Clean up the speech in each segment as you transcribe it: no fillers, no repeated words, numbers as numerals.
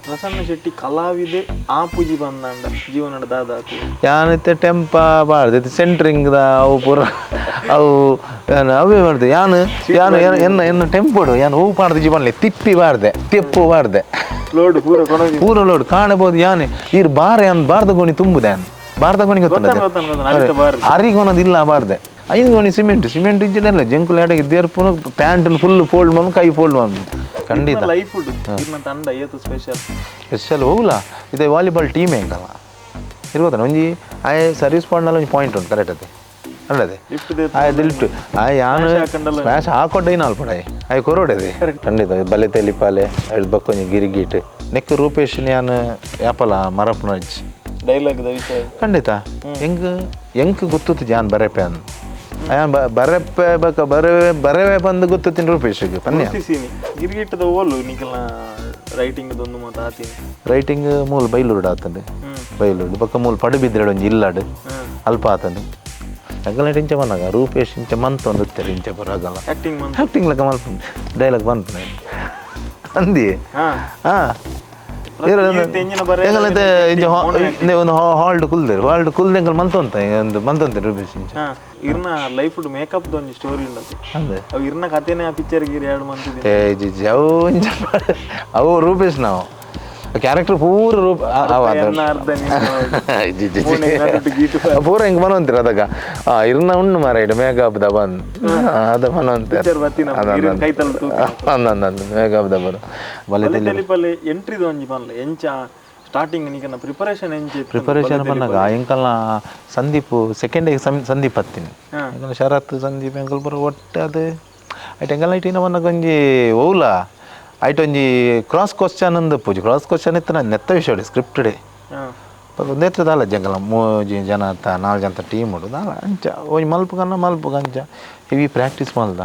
Prasanna Shetty ಕಲಾವಿದೆ ಆಪುಜಿ ಬಂದಂಡ ಜೀವನದ ದಾದಾಕು ಯಾನಿತ್ತೆ ಟೆಂಪ ಬಾರ್ದು ಇತ್ತೆ ಸೆಂಟ್ರಿಂಗ್ದ ಅವು ಪೂರ ಅವು ಯಾನ್ ಅವೇ ಮಾಡ್ದೆ. ಯಾನ್ ಯಾನ್ ಎನ್ನ ಎನ್ನ ಟೆಂಪೋಡು ಯಾನ್ ಹೂ ಪಾಡ್ದು ಜೀವನ್ಲೆ ತಿಪ್ಪಿ ಬಾರ್ದೆ, ತೆಪ್ಪು ಬಾರ್ದೆ, ಲೋಡ್ ಪೂರ ಕೊನೊಜಿ ಪೂರ ಲೋಡ್ ಕಾಣಬಹುದು. ಯಾನೆ ಈರ್ ಬಾರ ಯಾನ್ ಬಾರ್ದ ಗೋಣಿ ತುಂಬುದೆ, ಯಾನ್ ಬಾರ್ದ ಗೋಣಿ ಗೊತ್ತಾನ ಗೊತ್ತಾನ ಗೊತ್ತಾನ ಅರಿತ ಬಾರ್ದೆ. ಅರಿಗೊನದಿಲ್ಲ ಬಾರ್ದೆ. ಐದು ಗೋಣಿ ಸಿಮೆಂಟ್ ಸಿಮೆಂಟ್ ಇಜ್ಜಿಡಲ್ಲ ಜಂಕುಲು ಎಡೆಗೆ ದೇರ್ಪುನು pant full fold ಮಲ್ಲು ಕೈ ಫೋಲ್ಡ್ ಮಲ್ಲು ಖಂಡಿತ. ಲೈಫ್ ಇರ್ನ ತಂಡ ಏತು ಸ್ಪೆಷಲ್? ಸ್ಪೆಷಲ್ ಹೋಗ್ಲ ಇದೆ ವಾಲಿಬಾಲ್ ಟೀಮ್ ಹೆಂಗಲ್ಲ ಇರ್ಬೋದಲ್ಲ. ಒಂಜಿ ಆಯ್ ಸರ್ವಿಸ್ ಪಾಯಿಂಟ್ನಲ್ಲಿ ಒಂಜಿ ಪಾಯಿಂಟ್ ಉಂಟು, ಕರೆಕ್ಟ್ ಅದೇ ಅಲ್ಲದೆ ಲಿಫ್ಟ್ they ಆಯ್ ದಿಲ್ಟು ಆಯ್ ಯಾನು ಹಾಕಂಡಲ್ಲ. ಸ್ಮ್ಯಾಶ್ ಹಾಕೊಡ್ಡ ನಾಲ್ಪಡ ಆಯ್ ಕೊರೋಡದೆ ಖಂಡಿತ. ಬಲೆ ತೆಲಿಪಾಲೆ ಬಕ್ಕೊಂಜಿ ಗಿರಿಗೀಟ್ ನೆಕ್ ರೂಪೇಶ್ ಯಾನ್ ಯಾಪಲ ಮರಪುನ ಅಜ್ಜಿ ಡೈಲಾಗ್ the ವಿಷಯ. ಖಂಡಿತ ಹೆಂಗ್ ಎಂಕ್ ಗೊತ್ತುತ್ತು ಜಾನ್ ಬರೆಪೆ ಅಂದ್ ಆಯಾನ್ ಬರೆಪೆ ಬಕ ಬರವೆ ಬರವೆ ಬಂದು ಗೊತ್ತುತ್ತೀನಿ ರೂಪೇಶ್ಗೆ ಪನ್ಯ. ಸೀನಿ ಗಿರ್ಗಿಟ್ಟದ ಓಲು ನಿಕಲ್ನ ರೈಟಿಂಗ್ ದೊಂದು ಮಾತ ಆತೀನಿ. ರೈಟಿಂಗ್ ಮೂಲ ಬೈಲೂರು ಆತಂದೆ. ಬೈಲೂರು ಬೊಕ್ಕ ಮೂಲ ಪಡುಬಿದ್ರೆಡ್ ಒಂಜಿ ಇಲ್ಲಾಡು ಅಲ್ಪ ಆತಂದೆ. ಅಗಲ ಇಂಚ ಬಂದಾಗ ರೂಪೇಶ್ ಇಂಚ ಮಂತ್ ಒಂದು ಉತ್ತಾರೆ ಇಂಚ ಬರ ಅಗಲ. ಆಕ್ಟಿಂಗ್ ಮಂತ್. ಆಕ್ಟಿಂಗ್ ಲೆಕ್ಕ ಮಲ್ಪುಂಡು ಡೈಲಾಗ್ ಬಂತು ಅಂದಿ. ಹಾ. ಹಾ. ಎಂಜಿನ ಬರೆ. ಎಂಗಲಂತೆ ಇಂಚ ಒಂದು ಹಾಲ್ಡ್ ಕುಲ್ದೇರು, ಹಾಲ್ಡ್ ಕುಲ್ದೆ ಎಂಕಲ್ ಮಂತೊಂತ ಒಂದು ಮಂತೊಂತೆ ರೂಪೇಶ್ ಇಂಚ. ಹಾ, ಇರ್ನ ಲೈಫ್ ಮೇಕಪ್ ಒಂಜಿ ಸ್ಟೋರಿ ಉಂಡದು. ಅಂದೆ. ಅವು ಇರ್ನ ಕಥೆನೆ ಆ ಪಿಕ್ಚರ್ ಗಿರ್ ಎರಡು ಮಂತ್. ಏ ಜಿ ಜಿ, ಅವು ಇಂಚ ಅವು ರೂಪೇಶ್ ನಾವು ಕ್ಯಾರೆಕ್ಟರ್ ಪೂರ ರೂಪ ಅವ ಅದು. ಎನ್ನ ಅರ್ಧ G G G. ಮೋನೆಗ್ ನಡುಟು ಗೀಟು. ಪೂರ ಹಿಂಗೆ ಬನವಂತೀರ ಅದಕ್ಕ ಇರ್ನ ಉಂಡು ಮಾರ ಇಡು ಮೇಕಪ್ the ಬಂದ್ ಅದ ಬನವಂತೀರ. ಪಿಕ್ಚರ್ ಬತ್ತಿನ ಇರಿನ ಕೈತಲ್ ತೂಕ. ಅಂದ ಮೇಕಪ್ the ಬರು ಬಲೆ. ತೆಲಿಪಲ್ಲಿ ಎಂಟ್ರಿದ ಒಂಜಿ ಪನ್ಲೆ, ಎಂಚ ಸ್ಟಾರ್ಟಿಂಗ್ ನಿಕನ ಪ್ರಿಪರೇಷನ್ ಎಂಚ ಇತ್ತು? ಪ್ರಿಪರೇಷನ್ ಬಂದಾಗ ಎಂಕಲ್ನ ಸಂದೀಪ್ ಸೆಕೆಂಡ್ ಸಂದೀಪ್ ಹತ್ತೀನಿ. ಎಂಕಲ್ನ ಶರತ್ ಸಂದೀಪ್ ಎಂಕಲ್ ಪೂರ ಒಟ್ಟು ಅದು ಐಟ್ ಎಂಕಲ್ನ ಐಟ್ ಬಂದಾಗ ಒಂಜಿ ಓಲ ಐಟ್ ಒಂಜಿ ಕ್ರಾಸ್ ಕ್ವಶನ್ ಅಂದ್ ಪೂಜೆ ಕ್ರಾಸ್ ಕ್ವಶನ್ ಇತ್ತು. ನಾನು ನೆತ್ತ ವಿಷಯ ಸ್ಕ್ರಿಪ್ಟೆಡ್. ಒಂದೇತ್ರ ದಾಲ ಜಂಗಲ ಮೂಜಿ ಜನ ಅಂತ ನಾಲ್ಕು ಜನ ಟೀಮ್ ಉಂಡು ದಾಲ ಅಂಚ ಒಂಜಿ ಮಲ್ಪುಗನ್ನ ಮಲ್ಪುಗ ಅಂಚ ಹೆವಿ ಪ್ರಾಕ್ಟೀಸ್ ಮಲ್ದ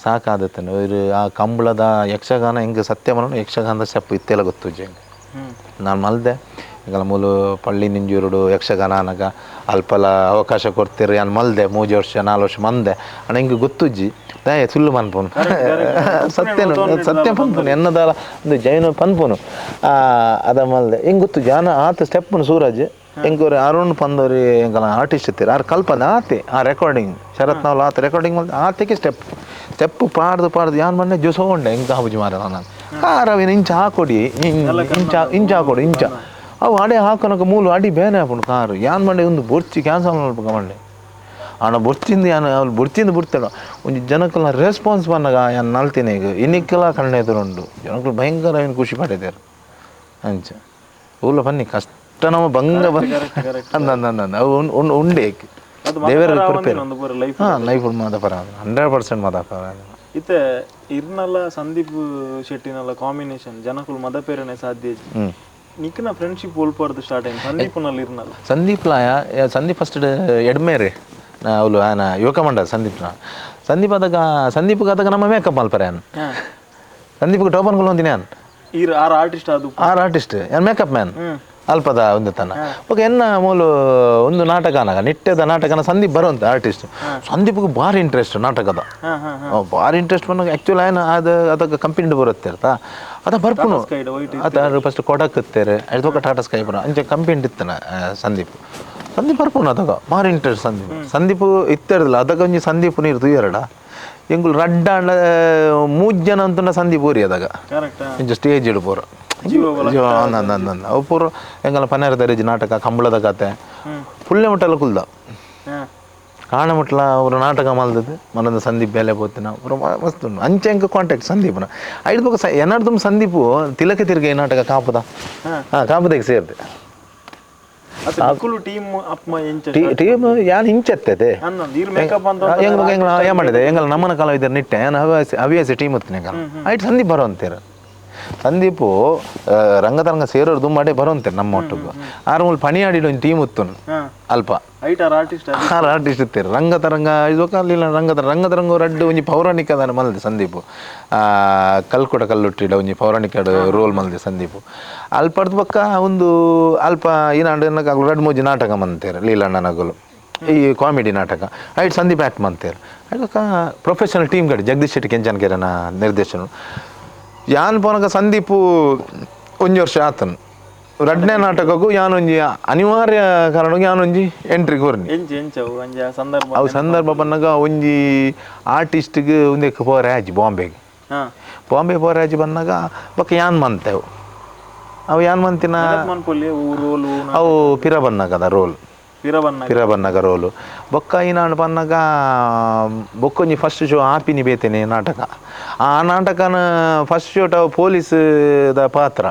ಸಾಕಾದತ್ತನ. ಇರು ಆ ಕಂಬಳದ ಯಕ್ಷಗಾನ ಹೆಂಗೆ ಸತ್ಯ ಮನ ಯಕ್ಷಗಾನದ ಸ್ಟೆಪ್ ಇತ್ತೆಲ್ಲ ಗೊತ್ತುಜ್ಜಿ ಹೆಂಗೆ. ನಾನು ಮಲ್ದೆ ಎಂಕಲ ಮೂಲು ಪಳ್ಳಿ ನಿಂಜೂರುಡು ಯಕ್ಷಗಾನ ಅನಗ ಅಲ್ಪಲ ಅವಕಾಶ ಕೊಡ್ತೀರಿ. ನಾನು ಮಲ್ದೆ ಮೂಜಿ ವರ್ಷ ನಾಲ್ಕು ವರ್ಷ ಮಂದೆ ಅಣ್ಣ ಹಿಂಗೆ ಗೊತ್ತುಜ್ಜಿ ದಾಯ ಸುಳ್ಳು ಮನ್ಪುನು ಸತ್ಯನು ಸತ್ಯ ಪನ್ಪುನು ಎನ್ನದಾಲ ಒಂದು ಜೈನ ಪನ್ಪುನು ಅದ ಮಲ್ದೆ ಹಿಂಗೆ ಗೊತ್ತು ಜಾನ ಆತ ಸ್ಟೆಪ್ನು ಸೂರಜ್ ಎಂಕೋರಿ ಅರುಣ್ ಪಂದೋರಿ ಎಂಕಲ ಆರ್ಟಿಸ್ಟ್ ಇತ್ತೀರಿ ಆರ್ ಕಲ್ಪನೆ ಆತೆ ಆ ರೆಕಾರ್ಡಿಂಗ್ ಶರತ್ ನಾವ್ಲ ಆತ ರೆಕಾರ್ಡಿಂಗ್ ಮಲ್ದೆ ಆತೆಗೆ ಸ್ಟೆಪ್ ಸ್ಟೆಪ್ ಪಾಡ್ದು ಪಾಡ್ದು ಯಾನ್ ಮೊನ್ನೆ ಜೊಸೋ ಉಂಡೆ ಎಂಕ ಹಾಬುಜಿ ಮಾರ ನಾನು ಕಾರವಿನ ಇಂಚ ಹಾಕೊಡಿ ಇಂಚ ಇಂಚ ಹಾಕೊಡಿ ಇಂಚ ಅವು ಅಡೆ ಹಾಕೊನಕ ಮೂಲು ಅಡಿ ಬೇನೆ ಹಾಕೊಂಡು ಕಾರು ಯಾನ್ ಮಂಡೆ ಒಂದು ಬೊರ್ಚಿ ಕ್ಯಾನ್ಸಲ್ ಮಲ್ಪ ಮಂಡೆ ಆಣ ಬೊರ್ಚಿಂದು ಯಾನ್ ಅವ್ಲು ಬೊರ್ಚಿಂದು ಬುಡ್ತಾಡ ಒಂಜಿ ಜನಕ್ಕಲ ರೆಸ್ಪಾನ್ಸ್ ಬಂದಾಗ ಯಾನ್ ನಲ್ತೀನಿ ಈಗ ಇನ್ನಿಕ್ಕೆಲ್ಲ ಕಣ್ಣು ಎದುರುಂಡು ಜನಕ್ಕಲು ಭಯಂಕರ ಏನು ಖುಷಿ ಪಟ್ಟಿದ್ದಾರೆ ಅಂಚ ಊಲ ಬನ್ನಿ ಕಷ್ಟ ನಮ್ಮ ಬಂಗ ಬಂದ ಅಂದ ಅಂದ ಅಂದ ಅವು ಉಂಡು ಉಂಡೆ ಅದು ದೇವರ ಮದಪರ ಕೃಪೆ. ಆವಂದಿನ ಒಂದು ಪೂರ ಲೈಫ್. ಹಾಂ, ಲೈಫ್ ಮಾದಪರ 100% ಮಾದಪರ. ಇತ್ತೆ ಇರ್ನಲ್ಲ ಸಂದೀಪ್ ಶೆಟ್ಟಿನಲ್ಲ ಕಾಂಬಿನೇಷನ್ ಜನಕುಲು ಮದಪೇರನೆ ಸಾಧ್ಯ ಇಜ್ಜಿ. ನಿಕ್ನ ಫ್ರೆಂಡ್ಶಿಪ್ ಒಲ್ಪರ್ದು ಸ್ಟಾರ್ಟ್ ಆಯ್ತು ಸಂದೀಪ್ನಲ್ಲಿ ಇರ್ನಲ್ಲ? ಸಂದೀಪ್ ಲಾಯ ಸಂದೀಪ್ ಫಸ್ಟ್ ಎಡ್ಮೇರೆ ಅವಳು ಆನ ಯುವಕ ಮಂಡಲ ಸಂದೀಪ್ನ ಸಂದೀಪ್ ಅದಾಗ ಸಂದೀಪ್ ಅದಾಗ ನಮ್ಮ ಮೇಕಪ್ ಮಲ್ಪರೆ ಯಾನ್. ಸಂದೀಪ್ಗೆ ಟೋಪನ್ ಕೊಲ್ಲೊಂದಿನಿ ಯಾನ್. ಈರ್ ಆರ್ ಆರ್ಟಿಸ್ಟ್ ಅದು. ಆರ್ ಆರ್ಟಿಸ್ಟ್ ಯಾನ್ ಮೇಕಪ್ ಮ್ಯಾನ್ ಅಲ್ಪದ ಒಂದು ತನ ಓಕೆ ಎನ್ನ ಮೂಲು ಒಂದು ನಾಟಕ ಅನಾಗ ನಿಟ್ಟೆದ ನಾಟಕನ ಸಂದೀಪ್ ಬರುವಂತ ಆರ್ಟಿಸ್ಟ್ ಸಂದೀಪ್ಗೆ ಭಾರಿ ಇಂಟ್ರೆಸ್ಟ್ ನಾಟಕದ. ಹಾ ಹಾ ಭಾರಿ ಇಂಟ್ರೆಸ್ಟ್ ಬಂದಾಗ ಆ್ಯಕ್ಚುಲಿ ಏನು ಅದು ಅದಕ್ಕೆ ಕಂಪನಿ ಬರುತ್ತೆ ಇರ್ತಾ ಅದ ಬರ್ಪುನು. Sky white. ಅದ ಫಸ್ಟ್ ಕೊಡಕ್ ಇತ್ತೇರೆ ಅದು ಟಾಟಾ ಸ್ಕೈ ಬರ ಅಂಚೆ ಕಂಪನಿ ಇತ್ತನ ಸಂದೀಪ್ ಸಂದೀಪ್ ಬರ್ಪುನು ಅದಗ ಭಾರಿ ಇಂಟ್ರೆಸ್ಟ್ ಸಂದೀಪ್ ಸಂದೀಪ್ ಇತ್ತಿರದಿಲ್ಲ ಅದಕ್ಕೆ ಒಂಜಿ ಸಂದೀಪ್ ನೀರು ತುಯ್ಯರಡ ಎಂಗುಲು ರಡ್ಡ ಅಂಡ ಮೂಜ್ ಜನ ಅಂತಂಡ ಸಂದೀಪ್ ಊರಿ ಅದಾಗ. ಕರೆಕ್ಟ್. ಇಂಚ ಸ್ಟೇಜ್ ಇಡು ಪೂರ ಅಂದ ಅಂದ ಅಂದ ಅಂದ ಅವು ಪೂರ ಎಂಗಲ ಪನ್ನೇರ ದರೇಜ್ ನಾಟಕ ಕಂಬಳದ ಕತೆ ಪುಳ್ಳೆ ಮುಟ್ಟಲ್ಲ ಕುಲ್ದ ಕಾಣ ಮುಟ್ಲ ಅವರು ನಾಟಕ ಮಲ್ದದ್ದು ಮನದ ಸಂದೀಪ್ ಬೇಲೆ ಪೋತಿನ ಪೂರ ಮಸ್ತ್ ಉಂಡು ಅಂಚೆ ಎಂಕ ಕಾಂಟ್ಯಾಕ್ಟ್ ಸಂದೀಪ್ನ ಐದು ಬೊಕ ಏನಾರ್ದು ಸಂದೀಪು ತಿಲಕ ತಿರ್ಗೆ ನಾಟಕ ಕಾಪುದ ಹಾಂ ಕಾಪುದಕ್ಕೆ ಸೇರಿದೆ. ಅತ್ತ ನಿಕುಲು ಟೀಮ್ ಅಪ್ಪ ಎಂಚ? ಟೀಮ್ ಯಾನ್ ಇಂಚೆತ್ತದೆ. ಅಂದಂದು ಈರ್ ಮೇಕಪ್ ಅಂತ. ಹೆಂಗ್ ಹೆಂಗ್ ಏನ್ ಮಾಡಿದೆ ಎಂಗಲ ನಮ್ಮನ ಕಲಾವಿದರು ನಿಟ್ಟೆ ಯಾನ್ ಹವ್ಯಾಸಿ ಹವ್ಯಾಸಿ ಟೀಮ್ ಹೊತ್ತಿನ ಐಟ್ ಸಂದೀಪ್ ಬರುವಂತೀರ ಸಂದೀಪು ರಂಗತರಂಗ ಸೇರೋರು ದುಮ್ಮಾಡೆ ಬರುವಂತೀರ ನಮ್ಮ ಒಟ್ಟಿಗೆ ಆರು ಮೂಲ ಪಣಿಯಾಡಿಡ ಒಂದು ಟೀಮ್ ಉತ್ತನು ಅಲ್ಪ. ಐಟ್ R artist. R artist ಇತ್ತೀರ Rangataranga ಇದು ಅಲ್ಲಿಲ್ಲ ರಂಗತರ ರಂಗತರಂಗ ರಡ್ಡು ಒಂಜಿ ಪೌರಾಣಿಕ ದಾನ ಮಲ್ದೆ ಸಂದೀಪು ಕಲ್ಕುಡ ಕಲ್ಲುಟ್ಟಿಡ ಒಂಜಿ ಪೌರಾಣಿಕ ರೋಲ್ ಮಲ್ದೆ ಸಂದೀಪು ಅಲ್ಪರ್ದು ಪಕ್ಕ ಒಂದು ಅಲ್ಪ ಏನಾಂಡ ರಡ್ಡು ಮೂಜಿ ನಾಟಕ ಮಂತೇರು ಲೀಲಣ್ಣನಗಲು ಈ ಕಾಮಿಡಿ ನಾಟಕ ಐಟ್ ಸಂದೀಪ್ ಆ್ಯಕ್ಟ್ ಮಂತೇರು ಅದಕ್ಕೆ ಪ್ರೊಫೆಷನಲ್ ಟೀಮ್ ಕಡೆ ಜಗದೀಶ್ ಶೆಟ್ಟಿ ಕೆಂಚನ್ಕೆರೆನ ನಿರ್ದೇಶನ ಯಾನ್ ಪೋನಗ ಸಂದೀಪು ಒಂಜಿ ವರ್ಷ ಆತನು ರಡ್ನೇ ನಾಟಕಕ್ಕೂ ಯಾನೊಂಜಿ ಅನಿವಾರ್ಯ ಕಾರಣಕ್ಕೆ ಯಾನೊಂಜಿ ಎಂಟ್ರಿ ಕೊರ್ನಿ ಅವು ಸಂದರ್ಭ ಬಂದಾಗ ಒಂಜಿ ಆರ್ಟಿಸ್ಟ್ಗೆ ಒಂದಕ್ಕೆ ಪೋರೆ ಆಜಿ ಬಾಂಬೆಗೆ ಬಾಂಬೆ ಪೋರೆ ಆಜಿ ಬಂದಾಗ ಬೊಕ್ಕ ಯಾನ್ ಮಂತೆವು ಅವು ಯಾನ್ ಮಂತಿನ ಅವು ಪಿರ ಬನ್ನಾಗದ ರೋಲ್ ಪಿರ ಬನ್ನಾಗ ರೋಲು ಬೊಕ್ಕ ಈನಾಡು ಬನ್ನಾಗ ಬೊಕ್ಕೊಂಜಿ ಫಸ್ಟ್ ಶೋ ಆಪಿನಿ ಬೇತೇನೆ ನಾಟಕ ಆ ನಾಟಕನ ಫಸ್ಟ್ ಶೋಟ್ ಅವು ಪೊಲೀಸ್ದ ಪಾತ್ರ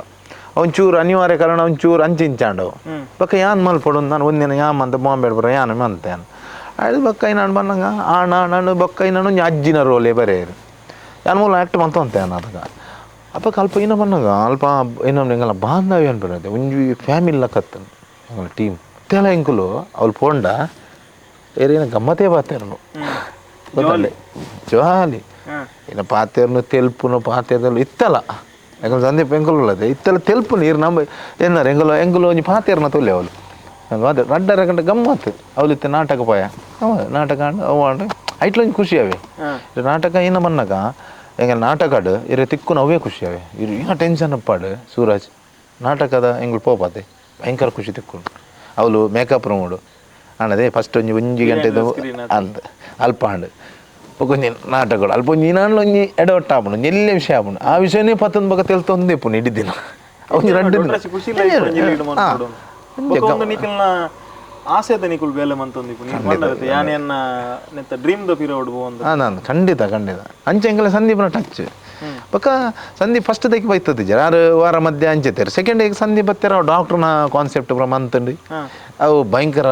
ಒಂಚೂರು ಅನಿವಾರ್ಯ ಕಾರಣ ಒಂಚೂರು ಅಂಚಿಂಚಾಂಡವು ಬೊಕ್ಕ ಯಾನ್ ಮಲ್ಪೊಡು ನಾನು ಒಂದಿನ ಯಾನ್ ಮಂತ ಬಾಂಬೆ ಬರೋ ಯಾನ್ ಮಂತೆ ಯಾನ್ ಅದು ಬೊಕ್ಕ ಈನಾಡು ಬನ್ನಾಗ ಆ ನಾನು ಬೊಕ್ಕ ನಾನು ಒಂಜಿ ಅಜ್ಜಿನ ರೋಲೇ ಬರೆಯರು ಯಾನ್ ಮೂಲ ಆ್ಯಕ್ಟ್ ಮಂತ ಅಂತೆ ನಾಟಕ ಅಪ್ಪ ಅಲ್ಪ ಏನ ಬನ್ನಾಗ ಅಲ್ಪ ಏನೋ ಎಂಗಲ ಬಾಂಧವ್ಯ ಅನ್ಪುನತೆ ಒಂಜಿ ಫ್ಯಾಮಿಲಿ ಲಕ್ಕತ್ತನು ಎಂಗಲ ಟೀಮ್ ಇತ್ತೆಲ ಎಂಕುಲು ಅವ್ಲು ಪೋಂಡ ಏರೇನ ಗಮ್ಮತೇ ಪಾತೆರ್ನು ಗೊತ್ತಲ್ಲ ಜಾಲಿ ಏನ ಪಾತೆರ್ನು ತೆಲ್ಪುನು ಪಾತೆರ್ನು ಇತ್ತಲ್ಲ ಎಂಕುಲು ಸಂದೀಪ್ ಎಂಕುಲು ಉಳ್ಳದೆ ಇತ್ತೆಲ್ಲ ತೆಲ್ಪುನು ಇರು ನಮ್ಮ ಏನಾರು ಎಂಕುಲು ಎಂಕುಲು ಒಂಜಿ ಪಾತೆರ್ನ ತೊಲೆ ಅವಳು ಅದೇ ರಡ್ಡರ ಗಂಟೆ ಗಮ್ಮತ್ತು ಅವಳು ಇತ್ತೆ ನಾಟಕ ಪೋಯ ಅವ ನಾಟಕ ಆಂಡ ಅವು ಆಂಡ ಐಟ್ಲೊಂಜಿ ಖುಷಿ ಅವೇ ನಾಟಕ ಏನ ಬನ್ನಾಗ ಎಂಗ ನಾಟಕಡು ಇರೆ ತಿಕ್ಕುನ ಅವೇ ಖುಷಿ ಅವೇ ಇರು ಏನ ಟೆನ್ಷನ್ ಅಪ್ಪಾಡು ಸೂರಜ್ ನಾಟಕದ ಎಂಗಳು ಪೋಪಾತೆ ಭಯಂಕರ ಖುಷಿ ತಿಕ್ಕೊಂಡು ಅವಳು ಮೇಕಪ್ ರೂಮುಡು ಅಣ್ಣದೇ ಫಸ್ಟ್ ಒಂಜಿ ಒಂಜಿ ಗಂಟೆ ಅಂತ ಅಲ್ಪ ಆಂಡ್ ಒಂಜಿ ನಾಟಕಡು ಅಲ್ಪ ಒಂಜಿ ಈನಾಂಡ್ಲ ಒಂಜಿ ಎಡವಟ್ಟು ಆಪುಂಡು ಒಂಜಿ ಎಲ್ಲೇ ವಿಷಯ ಆಪುಂಡು ಆ ವಿಷಯನೇ ಪತ್ತೊಂದು ಬೊಕ ತೆಲ್ತೊಂದು ಇಪ್ಪುಂಡು ಇಡೀ ದಿನ ಒಂಜಿ ರಡ್ಡು ದಿನ ಆಸೆದ ನಿಕುಲ್ ಬೇಲೆ ಮಂತೊಂದಿಪ್ಪು ನೀನು ಪಂಡರತೆ ಯಾನೆಯನ್ನ ನೆತ್ತ ಡ್ರೀಮ್ the ಪಿರೋಡ್ ಪೋವೊಂದು ನಾನು ಖಂಡಿತ ಖಂಡಿತ ಅಂಚೆ ಎಂಕಲೆ ಸಂದೀಪ್ನ ಟಚ್ ಬೊಕ್ಕ ಸಂದೀಪ್ ಫಸ್ಟ್ ದಕ್ಕೆ ಬೈತದಿಜ್ಜಾರ್ ಆರು ವಾರ ಮಧ್ಯೆ ಅಂಚೆತ್ತೇರು ಸೆಕೆಂಡ್ ಈಗ ಸಂದೀಪ್ ಬತ್ತೆರ ಡಾಕ್ಟ್ರನ ಕಾನ್ಸೆಪ್ಟ್ ಪೂರ ಮಂತುಂಡು ಅವು ಭಯಂಕರ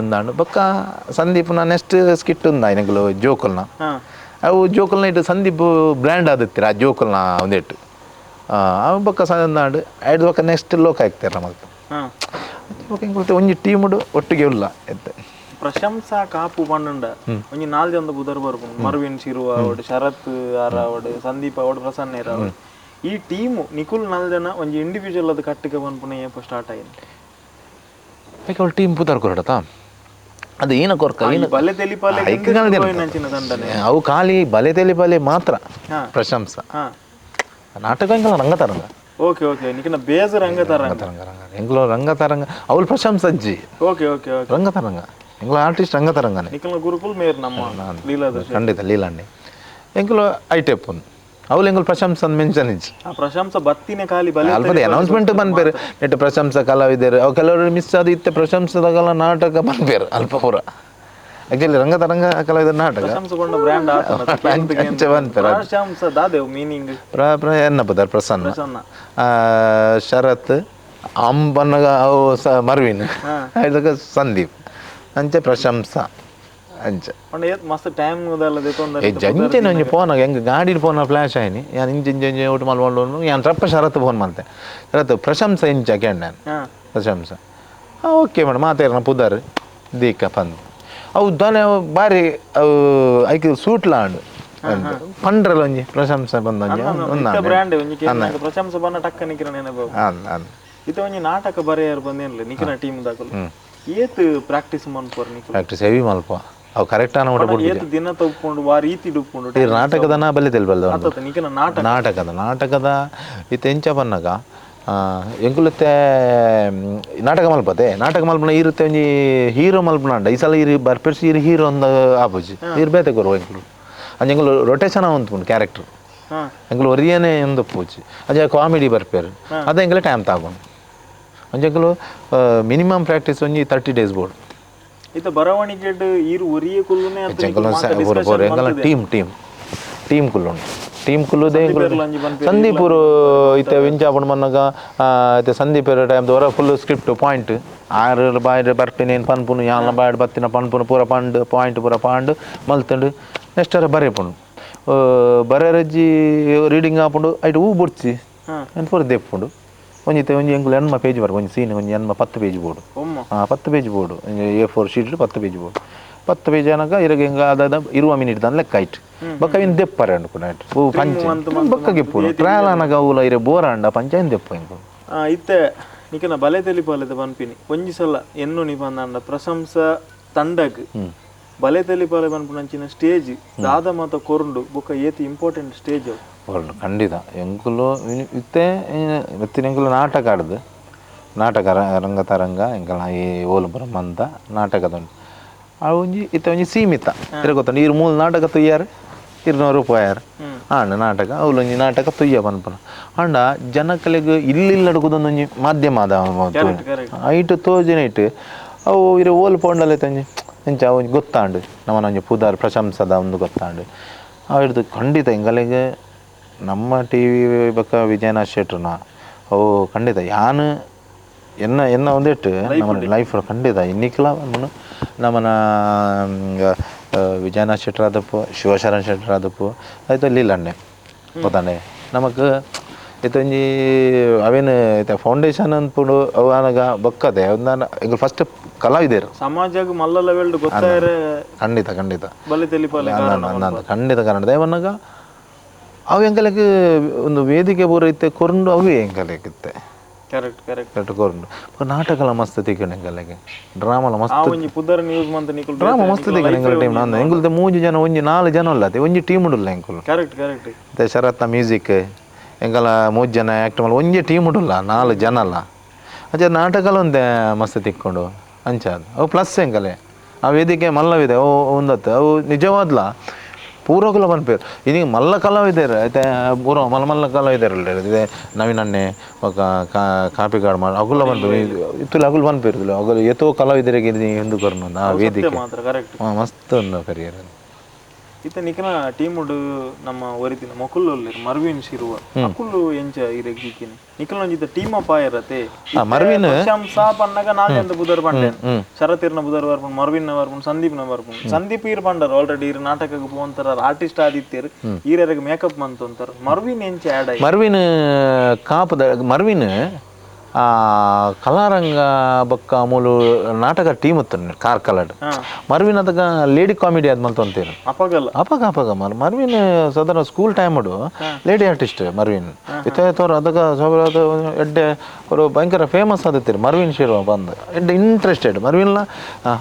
ಉಂದಾಂಡು ಬೊಕ್ಕ ಸಂದೀಪ್ನ ನೆಕ್ಸ್ಟ್ ಸ್ಕಿಟ್ ಉಂದ ಎಂಕುಲು ಜೋಕುಲ್ನ ಅವು ಜೋಕುಲ್ನ ಇಟ್ಟು ಸಂದೀಪ್ ಬ್ರ್ಯಾಂಡ್ ಆದಿತ್ತೀರ ಆ ಜೋಕುಲ್ನ ಒಂದೆಟ್ಟು ಅವು ಬೊಕ್ಕ ಸಂದಾಂಡು ಐದು ಬೊಕ್ಕ ನೆಕ್ಸ್ಟ್ ಲೋಕ ಹಾಕ್ತಾರೆ ಮಲ್ತು ಎಂಕುಲು ಒಂಜಿ ಟೀಮುಡು ಒಟ್ಟಿಗೆ ಉಲ್ಲ ಎತ್ತೆ ಪ್ರಶಂಸಾ ಕಾಪು ಪಂಡುಂಡ ಒಂಜಿ ನಾಲ್ ಜನ ಬುಧರ್ ಬರ್ಪುಂಡು ಮರ್ವಿನ್ ಶಿರುವ ಅವಡು ಶರತ್ ಆರ್ ಅವಡು ಸಂದೀಪ್ ಅವಡು ಪ್ರಸನ್ನ ಅವಡು ಈ ಟೀಮು ನಿಕುಲ್ ನಾಲ್ ಜನ ಒಂಜಿ ಇಂಡಿವಿಜುವಲ್ ಅದು ಕಟ್ಟಿಗೆ ಪನ್ಪುನ ಏಪ ಸ್ಟಾರ್ಟ್ ಆಯಿನ ಅವಳು ಟೀಮ್ ಪುದರ್ ಕೊರಡತಾ ಅದು ಏನ ಕೊರ್ಕ ಬಲೆ ತೆಲಿಪಾಲೆ ಅವು ಖಾಲಿ ಬಲೆ ತೆಲಿಪಾಲೆ ಮಾತ್ರ ಪ್ರಶಂಸಾ ನಾಟಕ ಎಂಕಲ Rangataranga okay okay ನಿಕನ base Rangataranga Rangataranga ಎಂಕುಲು ರಂಗತರಂಗ ಅವಳು ಪ್ರಶಂಸಜ್ಜಿ okay okay okay Rangataranga ಎಂಕುಲು artist ರಂಗತರಂಗನೇ ನಿಕಲ್ನ ಗುರುಕುಲ್ ಮೇರ್ ನಮ್ಮ ಲೀಲಾದ ಖಂಡಿತ ಲೀಲಾಂಡಿ ಎಂಕುಲು ಐಟೆಪ್ಪುನ್ ಅವಳು ಎಂಕುಲು ಪ್ರಶಂಸ ಮೆನ್ಷನ್ ಇಜ್ಜಿ ಆ ಪ್ರಶಂಸ ಬತ್ತಿನ ಖಾಲಿ ಬಲೆ ಅಲ್ಪದ ಅನೌನ್ಸ್ಮೆಂಟ್ ಬಂದ್ಪೇರು ನೆಟ್ ಪ್ರಶಂಸ ಕಲಾವಿದರು ಅವು ಕೆಲವರು ಮಿಸ್ ಆದ ಇತ್ತೆ ಪ್ರಶಂಸದಾಗಲ್ಲ ನಾಟಕ ಬಂದ್ಪೇರು ಅಲ್ಪ ಪೂರ ಆಕ್ಚುಲಿ ರಂಗತರಂಗ ಕಲಾವಿದರ ನಾಟಕ ಬ್ರ್ಯಾಂಡ್ ಪ್ರಶಂಸ ದಾದೇವ್ ಮೀನಿಂಗ್ ಎನ್ನಪದಾರ್ ಪ್ರಸನ್ನ ಶರತ್ ಅಂಬನ್ನಗ ಅವು ಮರ್ವಿನ್ ಇದಕ್ಕೆ ಸಂದೀಪ್ ಅಂಚೆ ಪ್ರಶಂಸ ಅಂಚೆ ಮಸ್ತ್ ಟೈಮ್ ಅಂಚೆನೆ ಒಂಜಿ ಫೋನ್ ಹೆಂಗೆ ಗಾಡಿ ಫೋನ್ ಫ್ಲಾಶ್ ಆಯ್ನಿ ಯಾನ್ ಇಂಚ ಇಂಚ ಇಂಚ ಊಟ ಮಲ್ಕೊಂಡು ಯಾನ್ ರಪ್ಪ ಶರತ್ ಫೋನ್ ಮಲ್ತೆ ಶರತ್ ಪ್ರಶಂಸ ಇಂಚ ಕೇಂಡ ಪ್ರಶಂಸ ಓಕೆ ಮೇಡಮ್ ಮಾತಾಡ್ನ ಪುದರ್ ದೀಕ ಪಂದ್ ಅವು ದಾನೆ ಬಾರಿ ಅವು ಐಕ್ ಸೂಟ್ಲ ಆಂಡ್ ಪಂಡ್ರಲ್ಲ ಒಂಜಿ ಪ್ರಶಂಸೆ ಬಂದ ಪ್ರಶಂಸೆ ಬನ್ನ ಟಕ್ಕ ನಿಕ್ರ ನೆನಪು ಇತ್ತೆ ಒಂಜಿ ನಾಟಕ ಬರೆಯರ್ ಬಂದೇನ್ಲ ನಿಕ್ನ ಟೀಮ್ ದಾಕುಲು ಏತ್ ಪ್ರಾಕ್ಟೀಸ್ ಮನ್ಪುವರ್ ನಿಕ್ಲು ಪ್ರಾಕ್ಟೀಸ್ ಹೆವಿ ಮಲ್ಪ ಅವು ಕರೆಕ್ಟ್ ಆನ ಊಟ ಏತ್ ದಿನ ತಪ್ಪುಂಡು ವಾ ರೀತಿ ಡುಪ್ಪುಂಡು ಈ ನಾಟಕದನ ಬಲೆ ತೆಲ್ಬಲ್ದ ಅತ್ತ ನಿಕ್ನ ನಾಟಕ ನಾಟಕದ ನಾಟಕದ ಇತ್ತೆ ಎಂಚ ಬನ್ನಗ ಎಂಕುಲತ್ತೆ ನಾಟಕ ಮಲ್ಪತೆ ನಾಟಕ ಮಲ್ಪನ ಇರುತ್ತೆ ಒಂಜಿ ಹೀರೋ ಮಲ್ಪನಾಂಡ ಈ ಸಲ ಇರು ಬರ್ಪೆರ್ಸಿ ಇರು ಹೀರೋ ಒಂದು ಆಪೋಜಿ ಇರು ಬೇತೆ ಕೊರು ಎಂಕುಲು ಅಂಚ ಎಂಕುಲು ರೊಟೇಷನ್ ಉಂಟು ಕ್ಯಾರೆಕ್ಟರ್ ಎಂಕುಲು ಒರಿಯನೇ ಒಂದು ಪೂಜಿ ಅಂಚ ಕಾಮಿಡಿ ಬರ್ಪೇರು ಅದು ಎಂಕಲೆ ಟೈಮ್ ತಾಕೊಂಡು ಅಂಚ ಎಂಕುಲು ಮಿನಿಮಮ್ ಪ್ರಾಕ್ಟೀಸ್ ಒಂಜಿ 30 ಡೇಸ್ ಬೋರ್ಡ್ ಇತ್ತ ಬರವಣಿಗೆ ಇರು ಒರಿಯೇ ಕುಲ್ಲುನೆ ಎಂಕಲ team team team ಕುಲ್ಲುಂಡು team ಕುಲ್ಲುದೇ ಸಂದೀಪುರು ಇತ್ತೆ ವಿಂಚಾಪುಂಡು ಮನ್ನಗ ಇತ್ತೆ ಸಂದೀಪರ ಟೈಮ್ ಹೊರ full script point ಆರು ಬಾಯ್ಡ್ ಬರ್ಪಿನ ಏನು ಪನ್ಪುನು ಯಾನ್ಲ ಬಾಯ್ಡ್ ಬತ್ತಿನ ಪನ್ಪುನು ಪೂರ ಪಂಡು ಪಾಯಿಂಟ್ ಪೂರ ಪಾಂಡು ಮಲ್ತುಂಡು ನೆಕ್ಸ್ಟ್ ಅರ ಬರೆಪುಂಡು ಬರೆರಜ್ಜಿ ರೀಡಿಂಗ್ ಆಪುಂಡು ಐಟ್ ಹೂ ಬುಡ್ಚಿ ಏನು ಪೂರ ದೆಪ್ಪುಂಡು ಒಂಜಿ ಒಂಜಿ ಎಂಕುಲು 80 ಪೇಜ್ ಬರ್ಪು ಒಂಜಿ ಸೀನ್ ಒಂಜಿ 80 10 page board 10 page board A4 sheet 10 page board 10 page ಅನಗ ಇರಗ ಹಿಂಗ ಅದಾದ 20 ಮಿನಿಟ್ ದಾನ್ ಲೆಕ್ಕ ಆಯ್ತು ಬೊಕ್ಕ ಇನ್ ದೆಪ್ಪರೆ ಅಂಡು ಆಯ್ತು ಓ ಪಂಚ ಬೊಕ್ಕ ಗಿಪ್ಪುನು ಟ್ರಯಲ್ ಅನಗ ಅವುಲ ಇರೆ ಬೋರ್ ಅಂಡ ಪಂಚ ದೆಪ್ಪ ಇಂಕು ಇತ್ತೆ ನಿಕನ ಬಲೆ ತೆಲಿಪಾಲೆದ ಪನ್ಪಿನಿ ಒಂಜಿ ಸಲ ಎನ್ನು ನಿ ಪಂದಾಂಡ ಪ್ರಶಂಸ ತಂಡಗ್ ಬಲೆ ತೆಲಿಪಾಲೆ ಪನ್ಪುನಂಚಿನ ಸ್ಟೇಜ್ ದಾದ ಮಾತ ಕೊರುಂಡು ಬೊಕ್ಕ ಏತ್ ಇಂಪಾರ್ಟೆಂಟ್ ಸ್ಟೇಜ್ ಅವು ಖಂಡಿತ ಎಂಕುಲು ಇತ್ತೆ ಇತ್ತಿನ ಎಂಕುಲು ನಾಟಕ ಆಡ್ದು ನಾಟಕ ರಂಗತರಂಗ ಎಂಕಲ್ನ ಈ ಓಲು ಬ್ರಹ್ಮಂತ ನಾಟಕದ ಅವು ಒಂಜಿ ಇತ್ತೆ ಒಂಜಿ ಸೀಮಿತ ತಿರುಗೊತ್ತುಂಡು ಈರು ಮೂಲು ನಾಟಕ ತುಯ್ಯಾರು 200 ರೂಪಾಯಿ ಆಂಡ ನಾಟಕ ಅವ್ಲು ಒಂಜಿ ನಾಟಕ ತುಯ್ಯ ಪನ್ಪುನ ಆಂಡ ಜನಕಲೆಗ್ ಇಲ್ಲಿಲ್ಲಡುಕುದೊಂದೊಂಜಿ ಮಾಧ್ಯಮ ಅದ ಐಟ್ ತೋಜಿನ ಐಟ್ ಅವು ಇರು ಓಲ್ ಪೋಂಡಲೆ ತಂಜಿ ಎಂಚ ಅವು ಗೊತ್ತಾಂಡು ನಮ್ಮನ ಒಂಜಿ ಪುದಾರ್ ಪ್ರಶಂಸದ ಒಂದು ಗೊತ್ತಾಂಡು ಅವು ಹಿಡ್ದು ಖಂಡಿತ ಎಂಗಲೆಗ್ ನಮ್ಮ ಟಿ ವಿ ಬೊಕ್ಕ ವಿಜಯನಾಥ್ ಶೆಟ್ರನ ಅವು ಖಂಡಿತ ಯಾನ್ ಎನ್ನ ಎನ್ನ ಒಂದಿಟ್ಟು ನಮ್ಮ ಲೈಫ್ ಖಂಡಿತ ಇನ್ನಿಕ್ಲ ನಮ್ಮನ ವಿಜಯನಾಥ್ ಶೆಟ್ಟರ್ ಶಿವಶರಣ್ ಶೆಟ್ಟರ್ ಆದಪ್ಪು ಆಯ್ತು ಲೀಲಣ್ಣೆ ಗೊತ್ತಾಂಡೆ ನಮಕ್ ಇತ್ತೊಂಜಿ ಅವೇನು ಇತ್ತೆ ಫೌಂಡೇಶನ್ ಅನ್ಪುಂಡು ಅವು ಆನಗ ಬೊಕ್ಕದೆ ಎಂಕುಲು ಫಸ್ಟ್ ಕಲಾವಿದೆರ್ ಸಮಾಜಗ್ ಮಲ್ಲ ಲೆವೆಲ್ ಗೊತ್ತಾಯರೆ ಖಂಡಿತ ಖಂಡಿತ ಬಲೆ ತೆಲಿಪಾಲೆ ಖಂಡಿತ ಕಾರಣ ದಯವನ್ನಗ ಅವು ಎಂಕಲೆಗ್ ಒಂದು ವೇದಿಕೆ ಪೂರ ಇತ್ತೆ ಕೊರ್ಂಡು ಅವೇ ಎಂಕಲೆಗ್ ಇತ್ತೆ correct correct correct ಕೊರ್ಂಡು ನಾಟಕಲ ಮಸ್ತ್ ತಿಕ್ಕಂಡು ಎಂಕಲೆಗ್ ಡ್ರಾಮಲ ಮಸ್ತ್ ಒಂಜಿ ಪುದರ್ ನ್ಯೂಸ್ ಮಂತ್ ನಿಕುಲ್ ಡ್ರಾಮ ಮಸ್ತ್ ತಿಕ್ಕಂಡು ಎಂಕಲ್ ಟೀಮ್ ನಾನು ಎಂಕುಲ್ದ ಮೂಜಿ ಜನ ಒಂಜಿ ನಾಲ್ ಜನ ಉಲ್ಲತೆ ಒಂಜಿ ಟೀಮ್ ಉಡುಲ್ಲ ಎಂಕುಲು ಕರೆಕ್ಟ್ ಕರೆಕ್ಟ್ ಇತ್ತೆ ಶರತ್ನ ಮ್ಯೂಸಿಕ್ ಎಂಕಲ ಮೂಜಿ ಜನ ಆ್ಯಕ್ಟ್ ಮಲ್ಲ ಒಂಜಿ ಟೀಮ್ ಉಡುಲ್ಲ ನಾಲ್ ಜನ ಅಲ್ಲ ಅಂಚ ನಾಟಕಲ ಒಂತೆ ಮಸ್ತ್ ತಿಕ್ಕೊಂಡು ಅಂಚ ಅವು ಪ್ಲಸ್ ಎಂಕಲೆ ಆ ವೇದಿಕೆ ಮಲ್ಲವಿದೆ ಅವು ಒಂದತ್ತು ಅವು ನಿಜವಾದ್ಲ ಪೂರ್ವಕುಲ ಪನ್ಪೇರು ಇದೀಗ ಮಲ್ಲ ಕಲಾವಿದೆರ್ ಐತೆ ಪೂರ್ವ ಮಲ್ಲ ಮಲ್ಲ ಕಲಾವಿದೆರ್ ಇದೆ ನವೀನಣ್ಣೆ ಬೊಕ್ಕ ಕಾಪಿಕಾಡ್ ಮಾಡಿ ಅಗುಲ ಪನ್ಪೇರು ಇತ್ತುಲ ಅಗುಲು ಪನ್ಪೇರು ಅಗುಲು ಏತೋ ಕಲಾವಿದರಿಗೆ ಹಿಂದೂ ಕೊರ್ನು ಆ ವೇದಿಕೆ ಕರೆಕ್ಟ್ ಮಸ್ತ್ ಉಂಡು ಕರಿಯರ್ ಇತ್ತೆ ನಿಕನ ಟೀಮ್ ನಮ್ಮ ಒರಿತಿನ ಮೊಕುಲು ಉಲ್ಲೆರ್ ಮರ್ವಿನ್ ಶಿರುವ ಅಕುಲು ಎಂಚ ಇರೆಗ್ ದಿಕ್ಕಿನಿ ನಿಕಲ್ನ ಒಂಜಿತ ಟೀಮ್ ಅಪ್ ಆಯರತೆ ಮರ್ವಿನ್ ಪ್ರಶಂಸಾ ಪನ್ನಗ ನಾಲ್ ಬುಧರ್ ಪಂಡೆ ಶರತ್ ಇರ್ನ ಬುಧರ್ ಬರ್ಪುಂಡು ಮರ್ವಿನ್ ನ ಬರ್ಪುಂಡು ಸಂದೀಪ್ ನ ಬರ್ಪುಂಡು ಸಂದೀಪ್ ಈರ್ ಪಂಡರ್ ಆಲ್ರೆಡಿ ಈರ್ ನಾಟಕಗ್ ಪೋಂತರ ಆರ್ಟಿಸ್ಟ್ ಆದಿತ್ತೆರ್ ಈರೆಗ್ ಮೇಕಪ್ ಮಂತೊಂತಾರ ಮರ್ವಿನ್ ಎಂಚ ಆಡ್ ಆಯ್ ಮರ್ವಿನ್ ಕಾಪುದ ಮರ್ವಿನ್ ಕಲಾರಂಗ ಬೊಕ್ಕ ಮೂಲು ನಾಟಕ ಟೀಮ್ ಇತ್ತು ಕಾರ್ಕಳಡ್ ಮರ್ವಿನ್ ಅದಕ್ಕ ಲೇಡಿ ಕಾಮಿಡಿ ಆದ್ ಮಲ್ತೊಂತೀರು ಅಪಗಲ್ಲ ಅಪಗ ಅಪಗ ಮರ್ವಿನ್ ಸಾಧಾರಣ ಸ್ಕೂಲ್ ಟೈಮ್ ಉಡು lady artist Marvin ಇತ್ತೆ ತೋರ ಅದಕ್ಕ ಸಾವಿರದ ಎಡ್ಡೆ ಅವರು ಭಯಂಕರ ಫೇಮಸ್ ಆದಿತ್ತೀರು ಮರ್ವಿನ್ ಶಿರುವ ಬಂದು ಎಡ್ಡೆ ಇಂಟ್ರೆಸ್ಟೆಡ್ ಮರ್ವಿನ್ಲ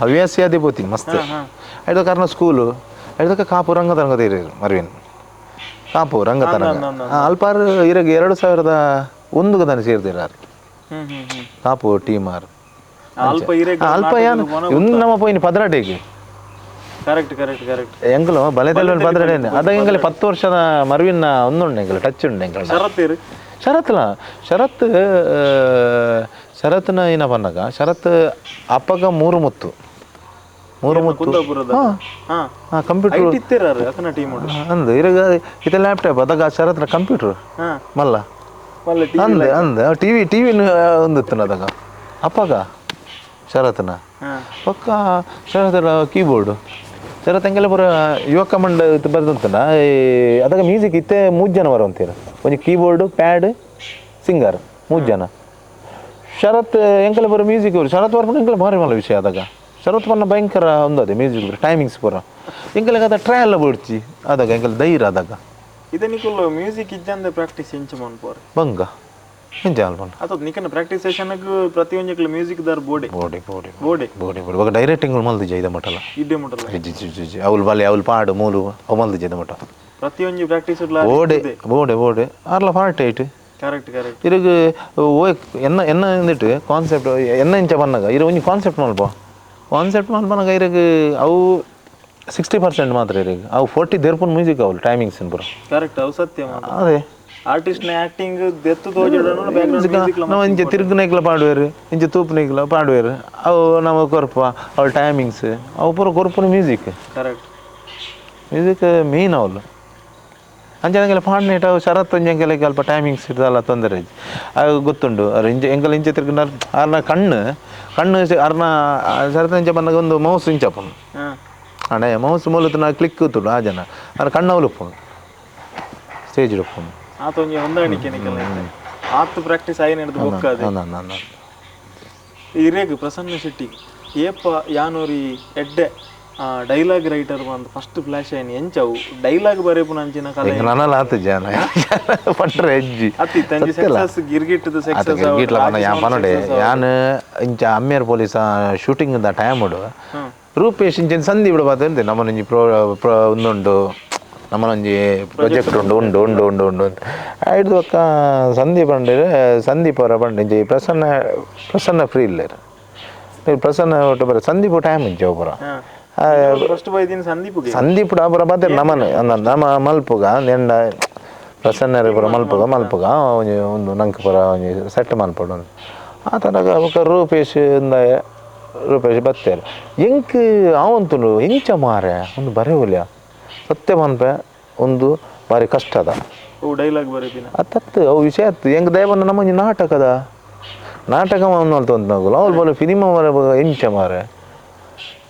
ಹವ್ಯಾಸಿ ಆದಿ ಪೋತೀನಿ ಮಸ್ತ್ ಐದ ಕಾರಣ ಸ್ಕೂಲು ಐದಕ್ಕೆ ಕಾಪು ರಂಗ ತೀರಿ ಮರ್ವಿನ್ ಕಾಪು ರಂಗತರಂಗ ಅಲ್ಪಾರ್ ಇರಗ್ 2001 ತಾನೆ ಸೇರ್ದಿರಾರು ಕಾಪು ಟೀಮ್ ಆರ್ ಅಲ್ಪ ಯಾನ್ ಒಂದು ನಮ್ಮ ಪೋಯಿನ ಪದ್ರಾಟೆಗೆ correct correct correct ಎಂಕಲು ಬಲೆದಲ್ಲ ಪದ್ರಾಟೆ ಅದ ಎಂಕಲೆ 10 ವರ್ಷದ ಮರ್ವಿನ ಒಂದುಂಡು ಎಂಕಲು ಟಚ್ ಉಂಡು ಎಂಕಲು ಶರತ್ ಶರತ್ಲ ಶರತ್ ಶರತ್ನ ಏನ ಪನ್ನಗ ಶರತ್ ಅಪ್ಪಗ ಮೂರು ಮುತ್ತು ಮೂರು ಮುತ್ತು ಕಂಪ್ಯೂಟರ್ ಅಂದು ಇರಗ ಇತ್ತೆ ಲ್ಯಾಪ್ಟಾಪ್ ಅದಗ ಶರತ್ನ ಕಂಪ್ಯೂಟರ್ ಮಲ್ಲ ಅಂದ ಅಂದ ಟಿವಿ ಟಿವಿ ಒಂದಿತ್ತು ಅದಾಗ ಅಪ್ಪಗ ಶರತ್ನ ಪಕ್ಕ ಶರತ್ನ ಕೀಬೋರ್ಡು ಶರತ್ ಎಂಗೆಲ್ಲ ಪೂರ ಯುವಕ ಮಂಡ ಬರೆದಂತನ ಅದಾಗ ಮ್ಯೂಸಿಕ್ ಇತ್ತೆ ಮೂರು ಜನ ಬರುವಂತೀರ ಒಂಜಿ keyboard pad singer ಮೂರು ಜನ ಶರತ್ ಎಂಕೆಲ್ಲ ಪೂರ ಮ್ಯೂಸಿಕ್ ಶರತ್ ಬರ್ಪುಂಡು ಎಂಕೆಲ್ಲ ಭಾರಿ ಮಲ್ಲ ವಿಷಯ ಅದಾಗ ಶರತ್ ಬಣ್ಣ ಭಯಂಕರ ಒಂದು ಅದೇ ಮ್ಯೂಸಿಕ್ ಟೈಮಿಂಗ್ಸ್ ಪೂರ ಎಂಕೆಲ್ಲ ಅದ ಟ್ರಯಲ್ ಬಿಡ್ಚಿ ಅದಾಗ ಎಂಕೆಲ್ಲ ಧೈರ್ಯ ಅದಾಗ ಇತ್ತೆ ನಿಕುಲು ಮ್ಯೂಸಿಕ್ ಇಜ್ಜಂದೆ ಪ್ರಾಕ್ಟೀಸ್ ಎಂಚ ಮನ್ಪೋರ್ ಬಂಗ ಎಂಚ ಅಲ್ಪಂಡ ಅತ ನಿಕನ ಪ್ರಾಕ್ಟೀಸ್ ಸೆಷನ್ ಗ್ ಪ್ರತಿಯೊಂಜಕ್ಲ ಮ್ಯೂಸಿಕ್ ದಾರ್ ಬೋಡೆ ಬೋಡೆ ಬೋಡೆ ಬೋಡೆ ಬೋಡೆ ಬೋಡೆ ಬೊಕ ಡೈರೆಕ್ಟಿಂಗ್ ಮಲ್ದಿಜ ಇದ ಮಟಲ ಇಡ್ಡೆ ಮಟಲ G G G G ಅವ್ಲು ಬಾಲೆ ಅವ್ಲು ಪಾಡು ಮೂಲು ಅವು ಮಲ್ದಿಜ ಇದ ಮಟ ಪ್ರತಿಯೊಂಜಿ practice ಬೋಡೆ ಬೋಡೆ ಬೋಡೆ ಆರ್ಲ part eight correct correct ಇರಗ್ ಓ ಎನ್ನ ಎನ್ನ ಎಂದಿಟ್ಟು ಕಾನ್ಸೆಪ್ಟ್ ಎನ್ನ ಇಂಚ ಬನ್ನಗ ಇರ ಒಂಜಿ ಕಾನ್ಸೆಪ್ಟ್ ಮಲ್ಪ ಕಾನ್ಸೆಪ್ಟ್ ಮಲ್ಪನಗ ಇರಗ್ ಅವು 60% ಮಾತ್ರ ಇರಗ್ ಅವು 40 ದೇರ್ಪುನ್ ಮ್ಯೂಸಿಕ್ ಅವ್ಲು ಟೈಮಿಂಗ್ಸ್ ಪೂರ ಕರೆಕ್ಟ್ ಅವು ಸತ್ಯ ಅದೇ ಆರ್ಟಿಸ್ಟ್ ನ ಆಕ್ಟಿಂಗ್ ದೆತ್ತು ತೋಜಡನು ಬ್ಯಾಕ್ಗ್ರೌಂಡ್ ಮ್ಯೂಸಿಕ್ ನಾವು ಇಂಚ ತಿರುಗುನೇಕ್ಲ ಪಾಡುವೆರ್ ಇಂಚ ತೂಪುನೇಕ್ಲ ಪಾಡುವೆರ್ ಅವು ನಮ್ಮ ಕೊರ್ಪ ಅವು ಟೈಮಿಂಗ್ಸ್ ಅವು ಪೂರ ಕೊರ್ಪುನ music correct music main ಅವ್ಲು ಅಂಚ ಎಂಕೆಲ್ಲ ಪಾಡ್ನೇಟ್ ಅವು ಶರತ್ ಒಂಜಿ ಎಂಕೆಲ್ಲ ಅಲ್ಪ ಟೈಮಿಂಗ್ಸ್ ಇರ್ತಲ್ಲ ತೊಂದರೆ ಅದು ಗೊತ್ತುಂಡು ಅರ್ ಇಂಚ ಎಂಕೆಲ್ಲ ಇಂಚ ತಿರುಗಿನ ಅರ್ನ ಕಣ್ಣು ಕಣ್ಣು ಅರ್ನ ಶರತ್ ಇಂಚ ಬಂದಾಗ ಒಂದು ಮೌಸ್ ಇಂಚಪ್ಪುಂಡು ಅಣ್ಣ ಮೌಸ್ ಮೂಲತ ನಾ ಕ್ಲಿಕ್ ಕೂತುಂಡು ಆ ಜನ ಅರ್ ಕಣ್ಣು ಅವ್ಲು ಉಪ್ಪುಂಡು ಸ್ಟೇಜ್ ಉಪ್ಪುಂಡು ಆತ ಒಂಜಿ ಹೊಂದಾಣಿಕೆ ನಿಕಲ್ನ ಆತ್ ಪ್ರಾಕ್ಟೀಸ್ ಆಯಿನ ಹಿಡ್ದು ಬೊಕ್ಕ ಅದೇ ಇರೇಗ್ ಪ್ರಸನ್ನ ಶೆಟ್ಟಿ ಏಪ ಯಾನೂರಿ ಎಡ್ಡೆ ಡೈಲಾಗ್ ರೈಟರ್ ಬಂದು ಫಸ್ಟ್ ಫ್ಲಾಶ್ ಆಯ್ನ ಎಂಚವು ಡೈಲಾಗ್ ಬರೇಪುನ ಅಂಚಿನ ಕಲೆ ನನಲ ಆತ ಜನ ಪಂಡ್ರೆ ಹೆಜ್ಜಿ ಅತ್ತಿ ತಂಜಿ ಸಕ್ಸಸ್ ಗಿರ್ಗಿಟ್ಟದ ಸಕ್ಸಸ್ ಗಿರ್ಗಿಟ್ಲ ಪನ್ನ ಯಾನ್ ಪನಡೆ ಯಾನ್ ಇಂಚ ಅಮ್ಮೇರ್ police shooting the time ಉಡು Rupesh ಇಂಚಿನ ಸಂಧಿ ಬಿಡ ಬಾತಂತೆ ನಮ್ಮನಿಂಜಿ ಪ್ರೋ ಒಂದುಂಡು ನಮ್ಮನೊಂಜಿ ಪ್ರೊಜೆಕ್ಟ್ ಉಂಡು ಉಂಡು ಉಂಡು ಉಂಡು ಉಂಡು ಐಡ್ದು ಬೊಕ್ಕ ಸಂದೀಪ್ ಪಂಡೇರು ಸಂದೀಪ್ ಅವರ ಪಂಡ ಪ್ರಸನ್ನ ಪ್ರಸನ್ನ ಫ್ರೀ ಇಲ್ಲೇರು ಪ್ರಸನ್ನ ಒಟ್ಟು ಬರ ಸಂದೀಪ್ ಟೈಮ್ ಉಂಚೆ ಪೂರ ಫಸ್ಟ್ ಬೈದಿನ ಸಂದೀಪ್ ಸಂದೀಪ್ ಪೂರ ಬತ್ತೆ ನಮನ ನಮ್ಮ ಮಲ್ಪುಗ ಎಂಡ ಪ್ರಸನ್ನ ಪೂರ ಮಲ್ಪುಗ ಮಲ್ಪುಗ ಒಂಜಿ ಒಂದು ನಂಗೆ ಪೂರ ಒಂಜಿ ಸೆಟ್ ಮಲ್ಪಡು ಆ ತನಕ ಬೊಕ್ಕ ರೂಪೇಶ್ ಇಂದಾಯ ರೂಪೇಶ್ ಬತ್ತೇರು ಎಂಕ್ ಆವಂತುಂಡು ಎಂಚ ಮಾರೆ ಒಂದು ಬರೆವಲ್ಯ ಸತ್ಯ ಪನ್ಪೆ ಒಂದು ಬಾರಿ ಕಷ್ಟದ ಡೈಲಾಗ್ ಬರೆಪಿನ ಅತ್ತತ್ತು ಅವು ವಿಷಯ ಅತ್ತು ಎಂಕ್ ದಯಬಂದ ನಮ್ಮೊಂಜಿ ನಾಟಕದ ನಾಟಕ ಮಲ್ತೊಂದು ನಗುಲು ಅವ್ಲು ಬೋಲೆ ಫಿಲಿಮ ಮರ ಎಂಚ ಮಾರೆ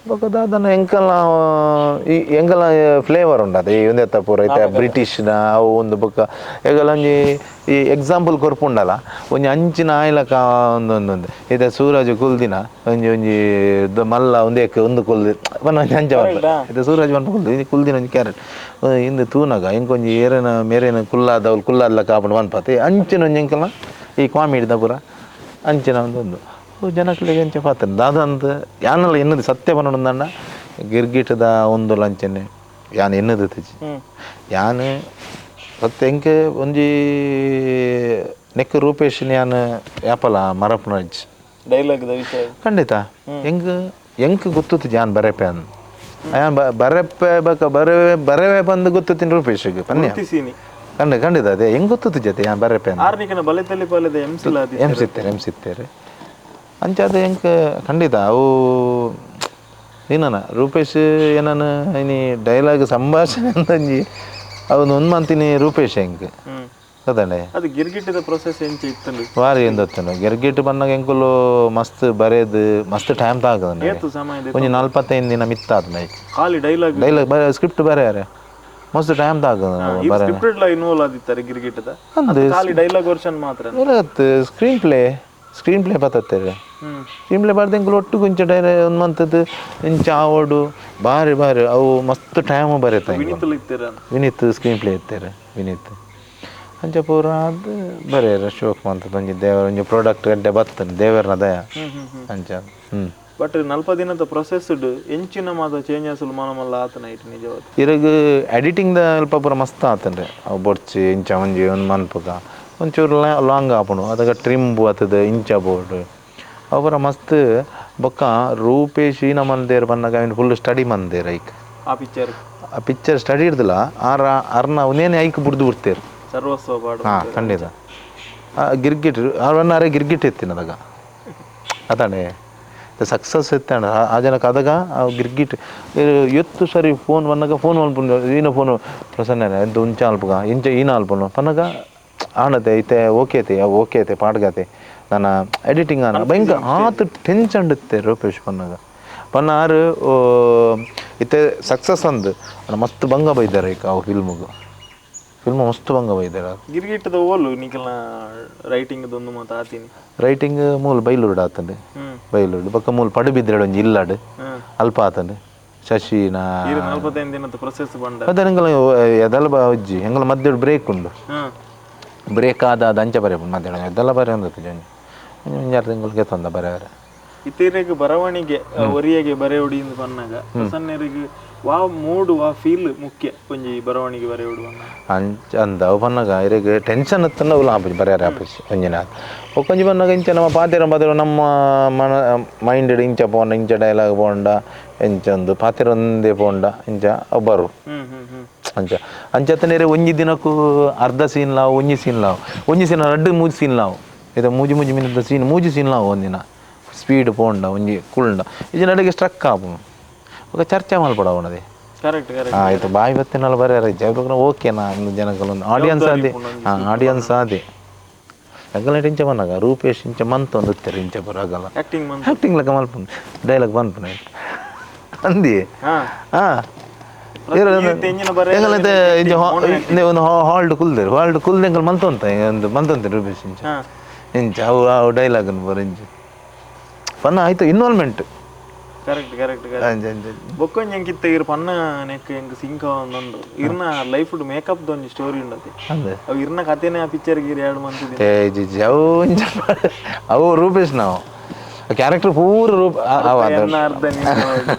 ಬೊಕ್ಕ ದಾದನ ಎಂಕಲ್ನ ಈ ಎಂಕಲ್ನ ಫ್ಲೇವರ್ ಉಂಡದ ಈ ಒಂದೆತ್ತ ಪೂರ ಐತೆ ಬ್ರಿಟಿಷ್ನ ಅವು ಒಂದು ಬೊಕ್ಕ ಎಂಕಲ್ ಒಂಜಿ ಈ ಎಕ್ಸಾಂಪಲ್ ಕೊರ್ಪುಂಡಲ ಒಂಜಿ ಅಂಚಿನ ಆಯ್ಲಕ ಒಂದೊಂದೊಂದು ಇತ್ತೆ ಸೂರಜ್ ಕುಲ್ದಿನ ಒಂಜಿ ಒಂಜಿ ಮಲ್ಲ ಒಂದೇಕ್ ಒಂದು ಕುಲ್ದಿ ಪನ್ನ ಒಂಜಿ ಅಂಚ ಬರ್ಪ ಇತ್ತೆ ಸೂರಜ್ ಪನ್ಪ ಕುಲ್ದಿ ಕುಲ್ದಿನ ಒಂಜಿ ಕ್ಯಾರೆಟ್ ಇಂದು ತೂನಗ ಇಂಕೊಂಜಿ ಏರೇನ ಮೇರೇನ ಕುಲ್ಲಾದ ಅವ್ಲು ಕುಲ್ಲಾದ್ಲಕ್ಕ ಆಪುಂಡು ಪನ್ಪತೆ ಅಂಚಿನ ಒಂಜಿ ಎಂಕಲ್ನ ಈ ಕಾಮಿಡಿದ ಪೂರ ಅಂಚಿನ ಒಂದೊಂದು ಜನಕ್ಲೆಗ್ ಎಂಚ ಪಾತ್ರ ದಾದಂತ ಯಾನಲ ಎನ್ನದು ಸತ್ಯ ಪನೊಂದಣ್ಣ ಗಿರ್ಗಿಟದ ಒಂದು ಲಂಚನೆ ಯಾನ್ ಎನ್ನದು ತಿಜಿ ಯಾನ್ ಸತ್ಯ ಎಂಕೆ ಒಂಜಿ ನೆಕ್ ರೂಪೇಶ್ ಯಾನ್ ಯಾಪಲ ಮರಪುನಜ್ ಡೈಲಾಗ್ ದ ವಿಷಯ ಖಂಡಿತ ಎಂಕ್ ಎಂಕ್ ಗೊತ್ತುತ್ತು ಯಾನ್ ಬರೆಪೆ ಅಂದ್ ಯಾನ್ ಬರೆಪೆ ಬಕ ಬರವೆ ಬರವೆ ಬಂದು ಗೊತ್ತುತ್ತೀನಿ ರೂಪೇಶ್ಗೆ ಪನ್ಯ ಖಂಡಿತ ಖಂಡಿತ ಅದೇ ಹೆಂಗೆ ಗೊತ್ತುತ್ತು ಜೊತೆ ಯಾನ್ ಬರೆಪೆ ಅಂದ್ ಆರ್ನಿಕನ ಬಲೆತಲ್ಲಿ ಪಾಲೆದ ಎಂ ಎಂ ಸಿತ್ತೇರೆ ಅಂಚಾದ ಎಂಕ್ ಖಂಡಿತ ಅವು ಏನನ ರೂಪೇಶ್ ಏನನ ಇನಿ ಡೈಲಾಗ್ ಸಂಭಾಷಣೆ ಅಂದಂಜಿ ಅವನು ಒಂದು ಮಂತಿನಿ ರೂಪೇಶ್ ಎಂಕ್ ಅದಾನೆ ಅದು ಗಿರ್ಗಿಟ್ಟದ ಪ್ರೊಸೆಸ್ ಎಂಚ ಇತ್ತಂಡು ವಾರಿ ಎಂದತ್ತನು ಗಿರ್ಗಿಟ್ ಬಂದಾಗ ಎಂಕುಲು ಮಸ್ತ್ ಬರೇದು ಮಸ್ತ್ ಟೈಮ್ ತಾಗದ ಒಂಜಿ 45 ದಿನ ಮಿತ್ತಾದ ನೈಕ್ ಖಾಲಿ ಡೈಲಾಗ್ ಡೈಲಾಗ್ ಬರೆ ಸ್ಕ್ರಿಪ್ಟ್ ಬರೆಯಾರೆ ಮಸ್ತ್ ಟೈಮ್ ತಾಗದ ಬರೆ ಸ್ಕ್ರಿಪ್ಟ್ ಲಾ ಇನ್ವಾಲ್ವ್ ಆದಿತ್ತಾರೆ ಗಿರ್ಗಿಟ್ಟದ ಖಾಲಿ ಡೈಲಾಗ್ ವರ್ಷನ್ ಮಾತ್ರ screen play screen play ಬತ್ತತ್ತಾರೆ screen play ಬರ್ದು ಎಂಕುಲು ಒಟ್ಟು ಕೊಂಚ ಡೈರೆ ಒಂದು ಮಂತದ್ದು ಇಂಚ ಆವಡು ಬಾರಿ ಬಾರಿ ಅವು ಮಸ್ತ್ ಟೈಮ್ ಬರೆತ ವಿನೀತ್ ಸ್ಕ್ರೀನ್ ಪ್ಲೇ ಇತ್ತಾರೆ ವಿನೀತ್ ಅಂಚ ಪೂರ ಅದು ಬರೆಯರ ಶೋಕ್ ಮಂತದ್ದು ಒಂಜಿ ದೇವರ ಒಂಜಿ ಪ್ರಾಡಕ್ಟ್ ಗಡ್ಡೆ ಬತ್ತನೆ ದೇವರನ ದಯ ಅಂಚ. ಬಟ್ 40 ದಿನದ ಪ್ರೊಸೆಸ್ ಎಂಚಿನ ಮಾತ ಚೇಂಜ್ ಅಸಲು ಮನಮಲ್ಲ ಆತನ ಇಟ್ಟು ನಿಜವಾದ ಇರಗ ಎಡಿಟಿಂಗ್ the ಅಲ್ಪ ಪೂರ ಮಸ್ತ್ ಆತನ್ರಿ ಅವು ಬೊಡ್ಚಿ ಇಂಚ ಒಂಜಿ ಒಂದು ಮನ್ಪುಗ ಒಂಚೂರು ಲಾಂಗ್ ಆಪುಂಡು ಅದಕ್ಕೆ ಟ್ರಿಮ್ ಆತದ ಇಂಚ ಬೋರ್ಡ್ ಅವರ ಮಸ್ತ್ ಬೊಕ್ಕ ರೂಪೇಶ್ ಈ ಮಂದೇರ್ ಬಂದಾಗ ಅವನು ಫುಲ್ ಸ್ಟಡಿ ಮಂದೇರ್ ಐಕ್ ಆ ಪಿಕ್ಚರ್ ಆ ಪಿಕ್ಚರ್ ಸ್ಟಡಿ ಇಡ್ದಿಲ್ಲ ಆರ ಅರ್ನ ಅವನೇನೆ ಐಕ್ ಬುಡ್ದು ಬಿಡ್ತೇರು ಸರ್ವಸ್ವ ಪಾಡು. ಹಾಂ ಖಂಡಿತ ಗಿರ್ಗಿಟ್ ಅವನ್ನ ಅರೆ ಗಿರ್ಗಿಟ್ ಎತ್ತಿನ ಅದಾಗ ಅದಾನೆ ಸಕ್ಸಸ್ ಎತ್ತಾಣ ಆ ಜನಕ್ಕೆ ಅದಾಗ ಆ ಗಿರ್ಗಿಟ್ ಎತ್ತು ಸರಿ ಫೋನ್ ಬಂದಾಗ ಫೋನ್ ಮಲ್ಪುಂಡು ಈನ ಫೋನು ಪ್ರಸನ್ನ ಎಂತ ಉಂಚ ಅಲ್ಪಗ ಇಂಚ ಈನ ಅಲ್ಪನು ಪನ್ನಗ ಆಣತೆ ಐತೆ ಓಕೆ ಐತೆ ಓಕೆ ಐತೆ ಪಾಡ್ಗಾತೆ ನನ್ನ ಎಡಿಟಿಂಗ್ ಆನ ಭಯಂಕರ ಆತು ಟೆನ್ಷನ್ ಇತ್ತೆ ರೂಪೇಶ್ ಪನ್ನಾಗ ಪನ್ನ ಆರು ಇತ್ತೆ ಸಕ್ಸಸ್ ಅಂದು ಮಸ್ತ್ ಭಂಗ ಬೈದಾರೆ ಈಗ ಅವು ಫಿಲ್ಮಿಗೆ ಫಿಲ್ಮ್ ಮಸ್ತ್ ಭಂಗ ಬೈದಾರೆ. ಗಿರ್ಗಿಟ್ಟದ ಓಲು ನಿಖಲ್ನ ರೈಟಿಂಗ್ ದೊಂದು ಮಾತು ಆತೀನಿ ರೈಟಿಂಗ್ ಮೂಲ ಬೈಲೂರು ಆತಂಡೆ ಬೈಲೂರು ಬೊಕ್ಕ ಮೂಲ ಪಡುಬಿದ್ರೆ ಒಂಜಿ ಇಲ್ಲಾಡು ಅಲ್ಪ ಆತಂಡೆ ಶಶಿನ 45 ದಿನದ ಪ್ರೊಸೆಸ್ ಬಂಡ ಮತ್ತೆ ಎಂಗಲ ಎದಲ ಅಜ್ಜಿ ಎಂಗಲ ಮಧ್ಯೆ ಬ್ರೇಕ್ ಉಂಡು ಬ್ರೇಕ್ ಆದ ಅದು ಅಂಚೆ ಬರೆ ಮಧ್ಯಾಹ್ನ ಇದೆಲ್ಲ ಬರೆ ಒಂದು ಜನ ಒಂಜಾರು ತಿಂಗಳಿಗೆ ತಂದ ಬರೆ ಬರೆ ಇತ್ತೀರೆಗ್ ಬರವಣಿಗೆ ಒರಿಯಗೆ ಬರೆಯುಡಿ ಎಂದು ಪನ್ನಾಗ ಪ್ರಸನ್ನರಿಗೆ ವಾ ಮೂಡ್ ವಾ ಫೀಲ್ ಮುಖ್ಯ ಒಂಜಿ ಬರವಣಿಗೆ ಬರೆಯುಡು ಅಂಚ ಅಂದ ಅವು ಪನ್ನಾಗ ಇರೆಗ್ ಟೆನ್ಷನ್ ಹತ್ತನ ಅವು ಆಪುಜಿ ಬರೆಯಾರೆ ಆಪುಜಿ ಒಂಜಿನ ಒಂಜಿ ಪನ್ನಾಗ ಇಂಚ ನಮ್ಮ ಪಾತೆರ ಪಾತೆರ ನಮ್ಮ ಮನ ಮೈಂಡ್ ಇಂಚ ಪೋಂಡ ಇಂಚ ಡೈಲಾಗ್ ಪೋಂಡ ಇಂಚ ಒಂದು ಪಾತೆರ ಒಂದೇ ಪೋಂಡ ಇಂಚ ಅವು ಬರು ಅಂಚ ಅಂಚತ್ತನೇರೆ ಒಂಜಿ ದಿನಕ್ಕೂ ಅರ್ಧ ಸೀನ್ ಲಾವು ಒಂಜಿ ಸೀನ್ ಲಾವು ಒಂಜಿ ಸೀನ್ ರಡ್ಡು ಮೂಜಿ ಸೀನ್ ಲಾವು ಇದು ಮೂಜಿ ಮೂಜಿ ಮಿನಿಟ್ ಸೀನ್ ಮೂಜಿ ಸೀನ್ ಲಾವು ಒಂದಿನ ಸ್ಪೀಡ್ ಪೋಂಡ ಒಂಜಿ ಕುಳ್ಳ ಇದು ನಡುಗೆ ಸ್ಟ್ರಕ್ ಆಪುನು ఒక ಚರ್ಚೆ ಮಲ್ಪಡ ಅವನದೇ ಕರೆಕ್ಟ್ ಕರೆಕ್ಟ್ ಆಯ್ತು ಬಾಯಿ ಬತ್ತಿನಲ್ಲ ಬರೆಯಾರ ಜಯಪ್ರಕಾರ ಓಕೆನಾ ಒಂದು ಜನಗಳು ಆಡಿಯನ್ಸ್ ಅದೇ ಹಾಂ ಆಡಿಯನ್ಸ್ ಅದೇ ಅಗಲ ಇಂಚ ಬನ್ನಾಗ ರೂಪೇಶ್ ಇಂಚ ಮಂತ್ ಒಂದು ಇತ್ತಾರೆ ಇಂಚ ಬರ ಆಗಲ್ಲ ಆಕ್ಟಿಂಗ್ ಮಂತ್ ಆಕ್ಟಿಂಗ್ ಲೆಕ್ಕ ಮಲ್ಪುಂಡು ಡೈಲಾಗ್ ಬಂದ್ಪುನ ಅಂದಿ ಹಾಂ ಒಂದು ಹಾಲ್ಡ್ ಕುಲ್ದೇರು ಹಾಲ್ಡ್ ಕುಲ್ದೆ ಎಂಕಲ್ ಮಂತೊಂತ ಒಂದು ಮಂತೊಂತೆ ರೂಪೇಶ್ ಇಂಚ ಇಂಚ ಅವು ಅವು ಡೈಲಾಗ್ ಬರ ಇಂಚ ಪನ್ನ ಆಯ್ತು involvement correct correct correct ಬೊಕ್ಕೊಂಜಿ ಎಂಕಿತ್ತ ಇರ್ ಪನ್ನ ನೆಕ್ ಎಂಕ್ ಸಿಂಕ್ ಒಂದೊಂದು ಇರ್ನ ಲೈಫ್ ಮೇಕಪ್ ದೊಂಜಿ ಸ್ಟೋರಿ ಉಂಡತೆ ಅವು ಇರ್ನ ಕಥೆನೆ ಆ ಪಿಕ್ಚರ್ ಗಿರ್ ಎರಡು ಮಂತ್ ಅವು ಅವು ರೂಪೇಶ್ ನಾವು Character ಪೂರ ರೂಪ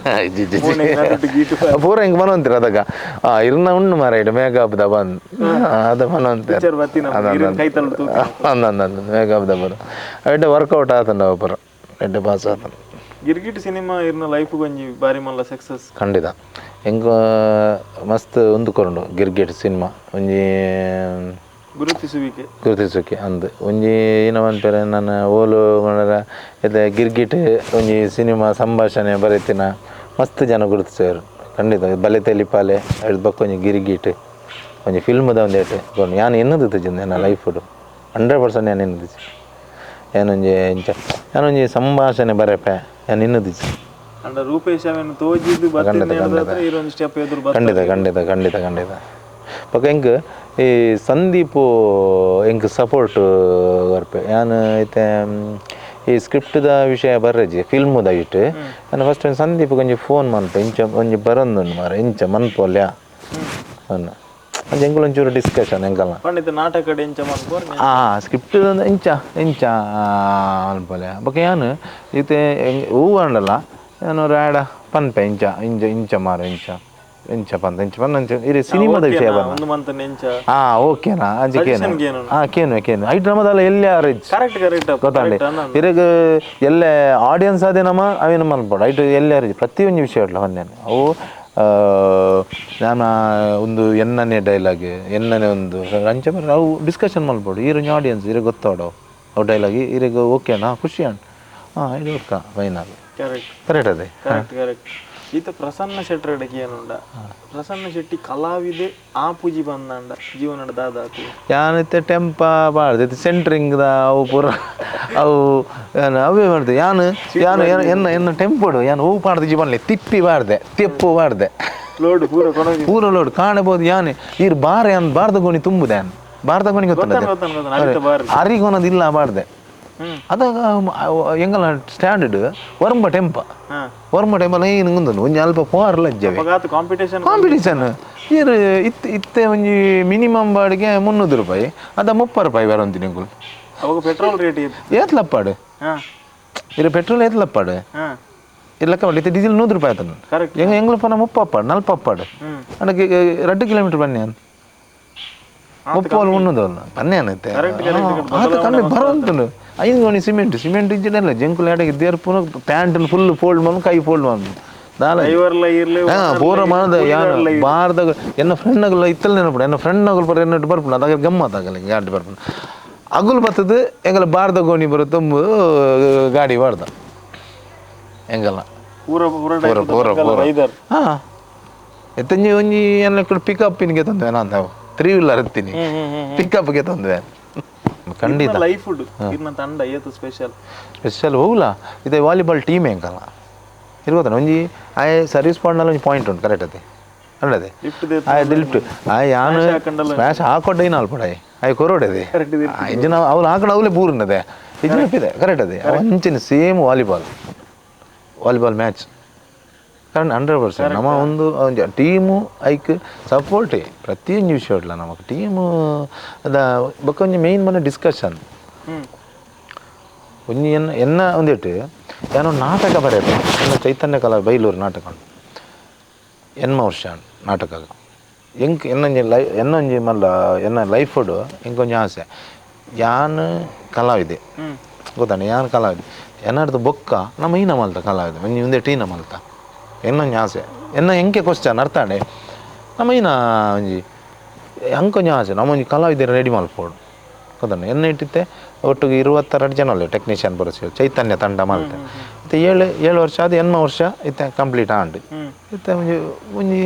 ಪೂರ ಹಿಂಗೆ ಮನವಂತೀರ ಅದಕ್ಕ ಇರ್ನ ಉಣ್ಣು ಮಾರ ಇಡು ಮೇಕಪ್ the ಬಂದ್ ಅದ ಮನವಂತೀರ ಅಂದ ಮೇಕಪ್ the ಬರ ಎಡ್ಡೆ ವರ್ಕೌಟ್ ಆತಂಡ ಪೂರ ಎಡ್ಡೆ ಪಾಸ್ ಆತನ. ಗಿರ್ಗಿಟ್ ಸಿನಿಮಾ ಇರ್ನ ಲೈಫ್ ಒಂಜಿ ಬಾರಿ ಮಲ್ಲ ಸಕ್ಸಸ್ ಖಂಡಿತ. ಎಂಕ್ ಮಸ್ತ್ ಹೊಂದ್ಕೊಂಡು ಗಿರ್ಗಿಟ್ ಸಿನಿಮಾ ಒಂಜಿ ಗುರುತಿಸುವಿಕೆ ಗುರುತಿಸುವಿಕೆ ಅಂದ್ ಒಂಜಿ ಏನ ಪನ್ಪೆರೆ ನಾನು ಓಲು ಪಂಡರ ಇತ್ತೆ ಗಿರ್ಗಿಟ್ ಒಂಜಿ ಸಿನಿಮಾ ಸಂಭಾಷಣೆ ಬರೆತಿನ ಮಸ್ತ್ ಜನ ಗುರುತಿಸುವರು ಖಂಡಿತ. ಬಲೆ ತೆಲಿಪಾಲೆ ಅಯ್ದು ಬೊಕ್ಕ ಒಂಜಿ ಗಿರ್ಗಿಟ್ ಒಂಜಿ ಫಿಲ್ಮ್ದ ಒಂಜಿ ಏಟೆ ಯಾನ್ ಎನ್ನುದು ತೋಜಿಂದು ಎನ್ನ ಲೈಫುಡು 100% ಯಾನ್ ಎನ್ನುದಿಜಿ. ಯಾನೊಂಜಿ ಇಂಚ ಯಾನೊಂಜಿ ಸಂಭಾಷಣೆ ಬರೆಪೆ ಯಾನ್ ಎನ್ನುದಿಜಿ. ಅಂಡ ರೂಪೇಶ್ ಅವೆನ್ ತೋಜಿದ್ ಬತ್ತಿನ ಸ್ಟೆಪ್ ಎದುರು ಖಂಡಿತ ಖಂಡಿತ ಖಂಡಿತ ಖಂಡಿತ. ಬೊಕ್ಕ ಎಂಕ್ ಈ ಸಂದೀಪು ಎಂಕ್ ಸಪೋರ್ಟ್ ಬರ್ಪೆ. ಯಾನ್ ಇತ್ತೆ ಈ ಸ್ಕ್ರಿಪ್ಟ್ದ ವಿಷಯ ಬರ್ರೆಜಿ ಫಿಲ್ಮ್ದ ಇಟ್ಟು ನಾನು ಫಸ್ಟ್ ಒಂಜಿ ಸಂದೀಪ್ ಒಂಜಿ ಫೋನ್ ಮನ್ಪೆ ಇಂಚ ಒಂಜಿ ಬರಂದುಂಡು ಮಾರ ಇಂಚ ಮನ್ಪೊಲ್ಯಾ ಅನ್ನ ಒಂಜಿ ಎಂಕುಲು ಒಂಚೂರು ಡಿಸ್ಕಷನ್ ಎಂಕಲ್ನ ಪಂಡಿತ ನಾಟಕ ಎಂಚ ಮನ್ಪೋರ್ ಸ್ಕ್ರಿಪ್ಟ್ ಇಂಚ ಇಂಚ ಮನ್ಪೊಲ್ಯಾ. ಬೊಕ್ಕ ಯಾನ್ ಇತ್ತೆ ಹೂ ಅಂಡಲ್ಲ ಯಾನ್ ರಾಡ ಪನ್ಪೆ ಇಂಚ ಇಂಚ ಇಂಚ ಮಾರ ಇಂಚ ಇಂಚ ಪಂತ ಇಂಚ ಪಂತ ಇಂಚ ಇರೆ ಸಿನಿಮಾದ ವಿಷಯ ಬನ್ನ ಓಕೆನಾ ಅಂಚೆ ಕೇನು ಕೇನು ಕೇನು ಐಟ್ ನಮ್ಮದಲ್ಲ ಎಲ್ಲಿ ಆರೇಜ್ ಕರೆಕ್ಟ್ ಕರೆಕ್ಟ್ ಗೊತ್ತಾಂಡೆ ಇರೆಗ್ ಎಲ್ಲೆ ಆಡಿಯನ್ಸ್ ಅದೇ ನಮ್ಮ ಅವೇನು ಮನ್ಪೋಡು ಐಟ್ ಎಲ್ಲೆ ಆರೇಜ್ ಪ್ರತಿಯೊಂದು ವಿಷಯ ಇಡ್ಲ ಒಂದೇನೆ ಅವು ನಾನು ಒಂದು ಎನ್ನನೇ ಡೈಲಾಗ್ ಎನ್ನನೇ ಒಂದು ಅಂಚೆ ಬರ ಅವು ಡಿಸ್ಕಷನ್ ಮಲ್ಪೋಡು ಈರೊಂಜಿ ಆಡಿಯನ್ಸ್ ಇರೆ ಗೊತ್ತಾಡೋ ಅವು ಡೈಲಾಗ್ ಇರೆಗ್ ಓಕೆನಾ ಖುಷಿ ಅಣ್ಣ ಇದು okay final correct correct ಅದೇ ಕರೆಕ್ಟ್ ಕರೆಕ್ಟ್. ಈತ ಪ್ರಸನ್ನ ಶೆಟ್ಟರ್ ಏನುಂಡ ಪ್ರಸನ್ನ ಶೆಟ್ಟಿ ಕಲಾವಿದೆ ಆ ಪೂಜಿ ಬಂದಂಡ ಜೀವನದ ದಾದಾತು ಯಾನಿತ್ತೆ ಟೆಂಪ ಬಾರ್ದು ಇತ್ತೆ ಸೆಂಟ್ರಿಂಗ್ದ ಅವು ಪೂರ ಅವು ಅವೇ ಮಾಡ್ದೆ. ಯಾನು ಯಾನು ಎನ್ನ ಎನ್ನ ಟೆಂಪೋಡು ಯಾನು ಹೂ ಪಾಡ್ದು ಜೀವನಲಿ ತಿಪ್ಪಿ ಬಾರ್ದೆ ತೆಪ್ಪು ಬಾರ್ದೆ ಲೋಡ್ ಪೂರ ಪೂರ ಲೋಡ್ ಕಾಣಬಹುದು. ಯಾನೆ ಈರ್ ಬಾರೆ ಯಾನ್ ಬಾರ್ದ ಗೋಣಿ ತುಂಬುದೆ ಯಾನ್ ಬಾರ್ದ ಗೋಣಿ ಗೊತ್ತಲ್ಲ ಅರಿಗೊನದಿಲ್ಲ ಬಾರ್ದೆ ಅದಾಗ ಎಂಗಲ ಸ್ಟ್ಯಾಂಡರ್ಡ್ ವರ್ಮ ಟೆಂಪ ವರ್ಮ ಟೆಂಪ ಏನು ಒಂಜಿ ಅಲ್ಪ ಪೋರ್ಲ ಇಜ್ಜವೆ ಕಾಂಪಿಟೇಷನ್ ಕಾಂಪಿಟೇಷನ್ ಇರ್ ಇತ್ತೆ ಇತ್ತೆ ಒಂಜಿ ಮಿನಿಮಮ್ ಬಾಡಿಗೆ 300 ರೂಪಾಯಿ ಅದ 30 ರೂಪಾಯಿ ಬರೋಂತೀನಿ ಎಂಕುಲು. ಅವಾಗ ಪೆಟ್ರೋಲ್ ರೇಟ್ ಏತ್ಲಪ್ಪಾಡು ಇರು ಪೆಟ್ರೋಲ್ ಏತ್ಲಪ್ಪಾಡು ಇಲ್ಲ ಲೆಕ್ಕ ಇತ್ತೆ ಡೀಸೆಲ್ 100 ರೂಪಾಯಿ ಆತನ ಎಂಗ ಎಂಗ್ಲು ಪನ 30 ಅಪ್ಪಾಡು 40 ಅಪ್ಪಾಡು ಅದಕ್ಕೆ 2 ಕಿಲೋಮೀಟರ್ ಬನ್ನಿ ಅಂತ 30 300 ಅಲ್ಲ ಬನ್ನಿ ಅನ್ನತ್ತೆ ಆತ ಕಮ್ಮಿ ಬರೋಂತುಂಡು. 5 ಗೋಣಿ ಸಿಮೆಂಟ್ ಸಿಮೆಂಟ್ ಇಜ್ಜಿಡಲ್ಲ ಜಂಕುಲು ಎಡಗೆ ದೇರ್ಪುನ pant full fold ಮಾಡು ಕೈ ಫೋಲ್ಡ್ ಮಾಡು ಪೂರ ಮಾಡದ ಯಾನು ಬಾರ್ದಾಗ ಎನ್ನ ಫ್ರೆಂಡ್ ನಗಲು ಇತ್ತಲ್ಲ ನೆನಪು ಎನ್ನ ಫ್ರೆಂಡ್ ನಗಲು ಪರ ಎನ್ನಟ್ಟು ಬರ್ಪುಂಡು ಅದಾಗ ಗಮ್ಮತ್ ಆಗಲ್ಲ ಗಾಡಿ ಬರ್ಪುಂಡು ಅಗುಲು ಬರ್ತದೆ ಎಂಗಲ ಬಾರ್ದ ಗೋಣಿ ಬರೋ ತುಂಬು ಗಾಡಿ ಬಾರ್ದ ಎಂಗಲ್ಲ ಪೂರ ಪೂರ ಪೂರ ಪೂರ ಹಾಂ ಎತ್ತಂಜಿ ಒಂಜಿ ಎಲ್ಲ ಪಿಕಪ್ ಇನ್ಗೆ ತಂದೆ ನಾನು 3 ವೀಲರ್ ಇರ್ತೀನಿ ಪಿಕಪ್ಗೆ ತಂದೆ ಖಂಡಿತ. ಲೈಫ್ ಇರ್ನ ತಂಡ ಏತು ಸ್ಪೆಷಲ್ ಸ್ಪೆಷಲ್ ಹೋಗ್ಲ ಇದೆ ವಾಲಿಬಾಲ್ ಟೀಮ್ ಎಂಕಲ್ಲ ಇರ್ಬೋದಲ್ಲ ಒಂಜಿ ಆಯ್ ಸರ್ವಿಸ್ ಪಾಯಿಂಟ್ನಲ್ಲಿ ಒಂಜಿ ಪಾಯಿಂಟ್ ಉಂಟು ಕರೆಕ್ಟ್ ಅದೇ ಅಲ್ಲದೆ ಆಯ್ ಲಿಫ್ಟ್ ಆಯ್ ಯಾನು ಸ್ಮ್ಯಾಶ್ ಹಾಕೊಡ್ಡ ಏನು ಅಲ್ಪಡ ಆಯ್ ಕೊರೋಡದೆ ಇಂಜಿನ ಅವ್ಲು ಹಾಕೊಂಡು ಅವಲೇ ಪೂರ್ಣದೆ ಇಂಜಿನ ಇದೆ ಕರೆಕ್ಟ್ ಅದೇ ಅಂಚಿನ same volleyball volleyball match ಕಾರಣ 100% ನಮ್ಮ ಒಂದು ಟೀಮು ಐಕ್ ಸಪೋರ್ಟೇ ಪ್ರತಿಯೊಂದು ವಿಷಯ ಇಡಲ ನಮಗೆ ಟೀಮು ಅದ ಬೊಕ್ಕ ಒಂಜಿ ಮೇಯ್ನ್ ಮನೆ ಡಿಸ್ಕಷನ್ ಒಂಜಿ ಎನ್ನ ಎನ್ನ ಒಂದಿಟ್ಟು ಏನೋ ನಾಟಕ ಬರೆಯಪ್ಪ ಎನ್ನ ಚೈತನ್ಯ ಕಲಾ ಬೈಲೂರು ನಾಟಕ ಎನ್ಮ ವರ್ಷ ನಾಟಕ ಎಂಕ್ ಎನ್ನೊಂಜಿ ಲೈ ಎನ್ನೊಂಜಿ ಮಲ್ಲ ಎನ್ನ ಲೈಫುಡು ಎಂಕೊಂಜಿ ಆಸೆ ಯಾನ್ ಕಲಾವಿದೆ ಗೊತ್ತಾನೆ ಯಾನ್ ಕಲಾವಿದೆ ಎನ್ನಾಡ್ದು ಬೊಕ್ಕ ನಮ್ಮ ಈನ ಮಲ್ತ ಕಲಾವಿದೆ ಒಂಜಿ ಒಂದೇ ಟೀನ ಮಲ್ತ ಎನ್ನೊಂಜಿ ಆಸೆ ಎನ್ನ ಎಂಕೆ ಕ್ವಶನ್ ಅರ್ಥಾಂಡೆ ನಮ್ಮ ಈನ ಒಂಜಿ ಅಂಕೊಂಜಿ ಆಸೆ ನಮ್ಮೊಂಜಿ ಕಲಾವಿದೆ ರೆಡಿ ಮಲ್ಪೋಡು ಗೊತ್ತಾನೆ ಎನ್ನ ಇಟ್ಟಿತ್ತೆ ಒಟ್ಟಿಗೆ 22 ಜನ ಅಲ್ಲ ಟೆಕ್ನಿಷಿಯನ್ ಬರೋಸಿ ಚೈತನ್ಯ ತಂಡ ಮಲ್ತೆ ಇತ್ತೆ 7 ವರ್ಷ ಅದು 8 ವರ್ಷ ಇತ್ತೆ ಕಂಪ್ಲೀಟ್ ಆಂಡ್ ಇತ್ತೆ ಒಂಜಿ ಒಂಜಿ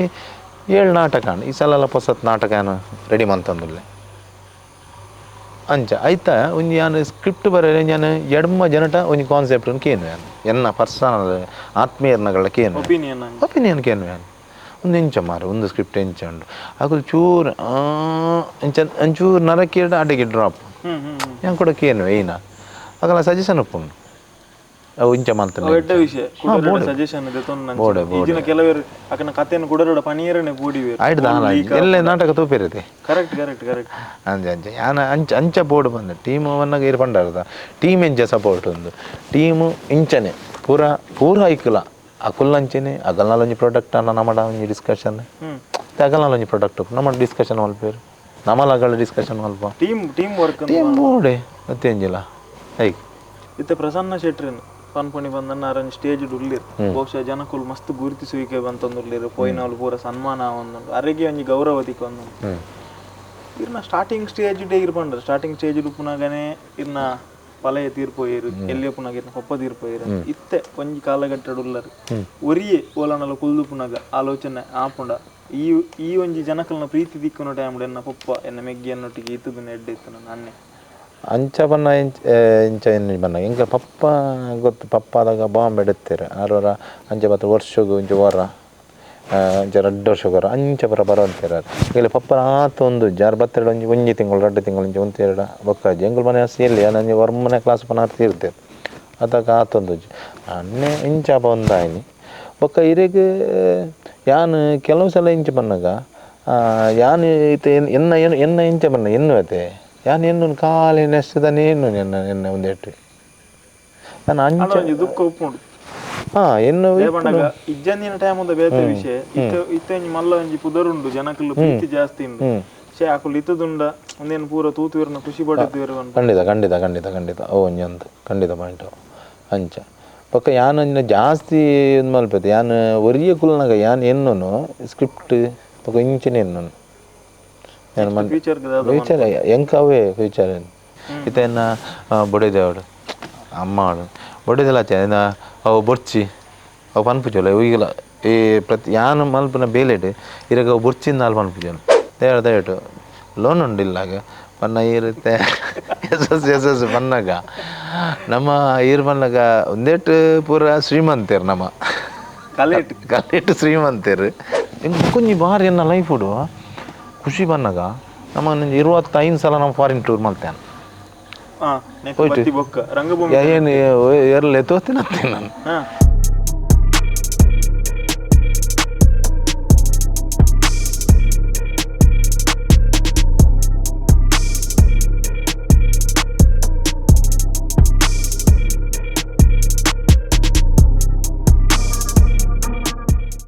7 ನಾಟಕ ಆಂಡ್ ಈ ಸಲ ಪೊಸತ್ ನಾಟಕ ಏನು ರೆಡಿ ಮಂತಂದುಲ್ಲೆ ಅಂಚ ಆಯ್ತಾ ಒಂಜಿ ಯಾನ್ ಸ್ಕ್ರಿಪ್ಟ್ ಬರೆಯರೆ ಯಾನ್ ಎಡ್ಮ ಜನಟ ಒಂಜಿ ಕಾನ್ಸೆಪ್ಟ್ ಕೇನು ಯಾನ್ ಎನ್ನ ಪರ್ಸನಲ್ ಆತ್ಮೀಯರ್ನಗಳ ಕೇನು ಒಪಿನಿಯನ್ ಕೇನು ಯಾನ್ ಒಂದು ಎಂಚ ಮಾರು ಒಂದು ಸ್ಕ್ರಿಪ್ಟ್ ಎಂಚ ಉಂಡು ಅಗುಲು ಚೂರು ಎಂಚ ಒಂಚೂರು ನರಕೇಡ ಅಡಿಗೆ ಡ್ರಾಪ್ ಯಾನ್ ಕೂಡ ಕೇನು ಏನ ಅಗಲ ಸಜೆಷನ್ ಉಪ್ಪುಂಡು ಅವು ಇಂಚ ಮಲ್ತನೆ ಎಡ್ಡೆ ವಿಷಯ ಕುಡರಡ ಸಜೆಷನ್ ದೆತೊನ್ನ ಈಜಿನ ಕೆಲವರು ಅಕನ ಕಥೆಯನ್ನು ಕುಡರಡ ಪನಿಯರನೆ ಪೂಡಿವೇರು ಆಯ್ತು ದಾಲ ಎಲ್ಲ ನಾಟಕ ತೋಪಿರದೆ correct correct correct ಅಂಚೆ ಅಂಚೆ ಯಾನ ಅಂಚ ಅಂಚ ಬೋರ್ಡ್ ಬಂದ ಟೀಮ್ ವನ್ನಾಗ ಇರ್ ಪಂಡಾರದ ಟೀಮ್ ಎಂಚ ಸಪೋರ್ಟ್ ಉಂದು ಟೀಮು ಇಂಚನೆ ಪೂರ ಪೂರ ಐಕುಲ ಅಕುಲ್ ಅಂಚೆನೆ ಅಗಲ್ನಾಲೊಂಜಿ ಪ್ರಾಡಕ್ಟ್ ಅನ್ನ ನಮ್ಮಡ ಒಂಜಿ ಡಿಸ್ಕಷನ್ ಅಗಲ್ನಾಲೊಂಜಿ ಪ್ರಾಡಕ್ಟ್ ನಮ್ಮ ಡಿಸ್ಕಷನ್ ಮಲ್ಪೇರು ನಮ್ಮಲಗಳ ಡಿಸ್ಕಷನ್ ಮಲ್ಪ team team work team ಬೋರ್ಡೆ ಮತ್ತೆ ಎಂಜಿಲ್ಲ ಐಕ್ ಇತ್ತೆ ಪ್ರಸನ್ನ ಶೆಟ್ರಿನ್ ಪನ್ಪುಣಿ ಬಂದನ್ನ ಅರನ್ ಸ್ಟೇಜ್ ಉಳ್ಳಿರ್ ಬಹುಶಃ ಜನಕುಲು ಮಸ್ತ್ ಗುರುತಿಸುವಿಕೆ ಬಂತಂದುಳ್ಳಿರು ಪೋಯಿನವ್ಲು ಪೂರ ಸನ್ಮಾನ ಒಂದುಂಡು ಅರೆಗೆ ಒಂಜಿ ಗೌರವ ತಿಕ್ಕೊಂದುಂಡು ಇರ್ನ starting stage day ಇರ್ ಪಂಡ್ರೆ ಸ್ಟಾರ್ಟಿಂಗ್ ಸ್ಟೇಜ್ ಉಪ್ಪುನಾಗನೆ ಇರ್ನ ಪಲಯ ತೀರ್ಪೋಯಿರು ಎಲ್ಲಿ ಉಪ್ಪುನಾಗ ಇರ್ನ ಪಪ್ಪ ತೀರ್ಪೋಯಿರು ಇತ್ತೆ ಒಂಜಿ ಕಾಲಘಟ್ಟಡ್ ಉಲ್ಲರು ಒರಿಯೇ ಓಲನಲ ಕುಲ್ದುಪುನಾಗ ಆಲೋಚನೆ ಆಪುಂಡ ಈ ಈ ಒಂಜಿ ಜನಕಲ್ನ ಪ್ರೀತಿ ದಿಕ್ಕುನ ಟೈಮ್ ಎನ್ನ ಪಪ್ಪ ಎನ್ನ ಮೆಗ್ಗಿ ಅನ್ನೊಟ್ಟಿಗೆ ಇತ್ತದನ್ನ ಎಡ್ಡೆ ಇತ್ತು ನನ್ನ ಅಣ್ಣೆ ಅಂಚ ಬಣ್ಣ ಇಂಚ ಇಂಚ ಎನ್ನು ಬಣ್ಣ ಎಂಕ ಪಪ್ಪ ಗೊತ್ತು ಪಪ್ಪ ಆದಾಗ ಬಾಂಬೆ ಎಡುತ್ತಾರೆ ಆರೋರ ಅಂಚ ಬತ್ತ ವರ್ಷಗು ಇಂಚ ವಾರ ಅಂಚ ರಡ್ಡು ವರ್ಷ ವಾರ ಅಂಚ ಬರ ಬರ ಅಂತೀರ ಇಲ್ಲಿ ಪಪ್ಪ ಆತ ಒಂದು ಜಾರ್ ಬತ್ತೆರಡು ಒಂಜಿ ಒಂಜಿ ತಿಂಗಳು ರಡ್ಡು ತಿಂಗಳು ಇಂಚ ಒಂದು ಎರಡು ಬೊಕ್ಕಾಜಿ ಎಂಗುಲ್ ಮನೆ ಹಸಿ ಎಲ್ಲಿ ನಂಜಿ ಒಮ್ಮನೆ ಕ್ಲಾಸ್ ಪನ ಇರ್ತೇವೆ ಅದಕ್ಕೆ ಆತೊಂದು ಅಣ್ಣೆ ಇಂಚ ಒಂದಾಯ್ನಿ ಬೊಕ್ಕ ಇರೆಗ್ ಯಾನ್ ಕೆಲವು ಸಲ ಇಂಚ ಬನ್ನಗ ಯಾನ್ ಇತ್ತೆ ಎನ್ನ ಎನ್ನ ಎನ್ನ ಇಂಚ ಬನ್ನ ಎನ್ನುವತೆ ಯಾನ್ ಎನ್ನು ಖಾಲಿ ನೆಸ್ತದಾನೆ ಎನ್ನು ಎನ್ನ ಎನ್ನ ಒಂದೆಟ್ಟು ನಾನು ಅಂಚ ಒಂಜಿ ದುಃಖ ಉಪ್ಪುಂಡು ಹಾಂ ಎನ್ನು ಪಂಡಗ ಇಜ್ಜಂದಿನ ಟೈಮ್ ಒಂದು ಬೇತೆ ವಿಷಯ ಇತ್ತೆ ಇತ್ತೆ ಒಂಜಿ ಮಲ್ಲ ಒಂಜಿ ಪುದರುಂಡು ಜನಕುಲು ಪ್ರೀತಿ ಜಾಸ್ತಿ ಉಂಡು ಶೇ ಅಕುಲು ಇತ್ತದುಂಡ ಒಂದೇನು ಪೂರ ತೂತುವೇರ್ನ ಖುಷಿ ಪಡುತ್ತೇರು ಅಂತ ಖಂಡಿತ ಖಂಡಿತ ಖಂಡಿತ ಖಂಡಿತ ಓ ಒಂಜಿ ಅಂದ್ ಖಂಡಿತ ಪಾಯಿಂಟ್ ಅಂಚ ಬೊಕ್ಕ ಯಾನ್ ಒಂಜಿನ ಜಾಸ್ತಿ ಇದು ಮಲ್ಪೆತೆ ಯಾನ್ ಒರಿಯ ಕುಲ್ನಾಗ ಯಾನ್ ಎನ್ನುನು ಸ್ಕ್ರಿಪ್ಟ್ ಬೊಕ್ಕ ಇಂಚಿನ ಎನ್ನುನು ಯಾನ್ ಮನ್ ಫ್ಯೂಚರ್ ಫ್ಯೂಚರ್ ಎಂಕ ಅವೇ ಫ್ಯೂಚರ್ ಇತ್ತೆ ಎನ್ನ ಬೊಡೆದೇವಡು ಅಮ್ಮ ಅವಳು ಬೊಡೆದೆಲ್ಲ ಆಚೆ ಎನ್ನ ಅವು ಬೊರ್ಚಿ ಅವು ಪನ್ಪುಜೋಲ ಈಗಲ ಈ ಪ್ರತಿ ಯಾನ್ ಮಲ್ಪುನ ಬೇಲೆಡ್ ಇರಗ ಅವು ಬೊರ್ಚಿನ ನಾಲ್ ಪನ್ಪುಜೋಲು ದಯವಿಟ್ಟು ದಯವಿಟ್ಟು ಲೋನ್ ಉಂಡು ಇಲ್ಲಾಗ ಪನ್ನ ಇರುತ್ತೆ S S S S ಪನ್ನಗ ನಮ್ಮ ಈರ್ ಪನ್ನಗ ಒಂದೇಟು ಪೂರ ಶ್ರೀಮಂತರು ನಮ್ಮ ಕಲೆಟ್ ಕಲೆಟ್ ಶ್ರೀಮಂತರು ಇಂಕ್ ಒಂಜಿ ಬಾರಿ ಎನ್ನ ಲೈಫ್ ಉಡು ಖುಷಿ ಬನ್ನಗ ನಮ್ಮ ಒಂಜಿ 25 ಸಲ ನಮ್ಮ ಫಾರಿನ್ ಟೂರ್ ಮಲ್ತೇನೆ ಹಾ ನೆಕ್ ಬತ್ತಿ ಬೊಕ್ಕ ರಂಗಭೂಮಿ ಏನು ಎರಲೆ ತೋತಿನಂತೆ ನಾನು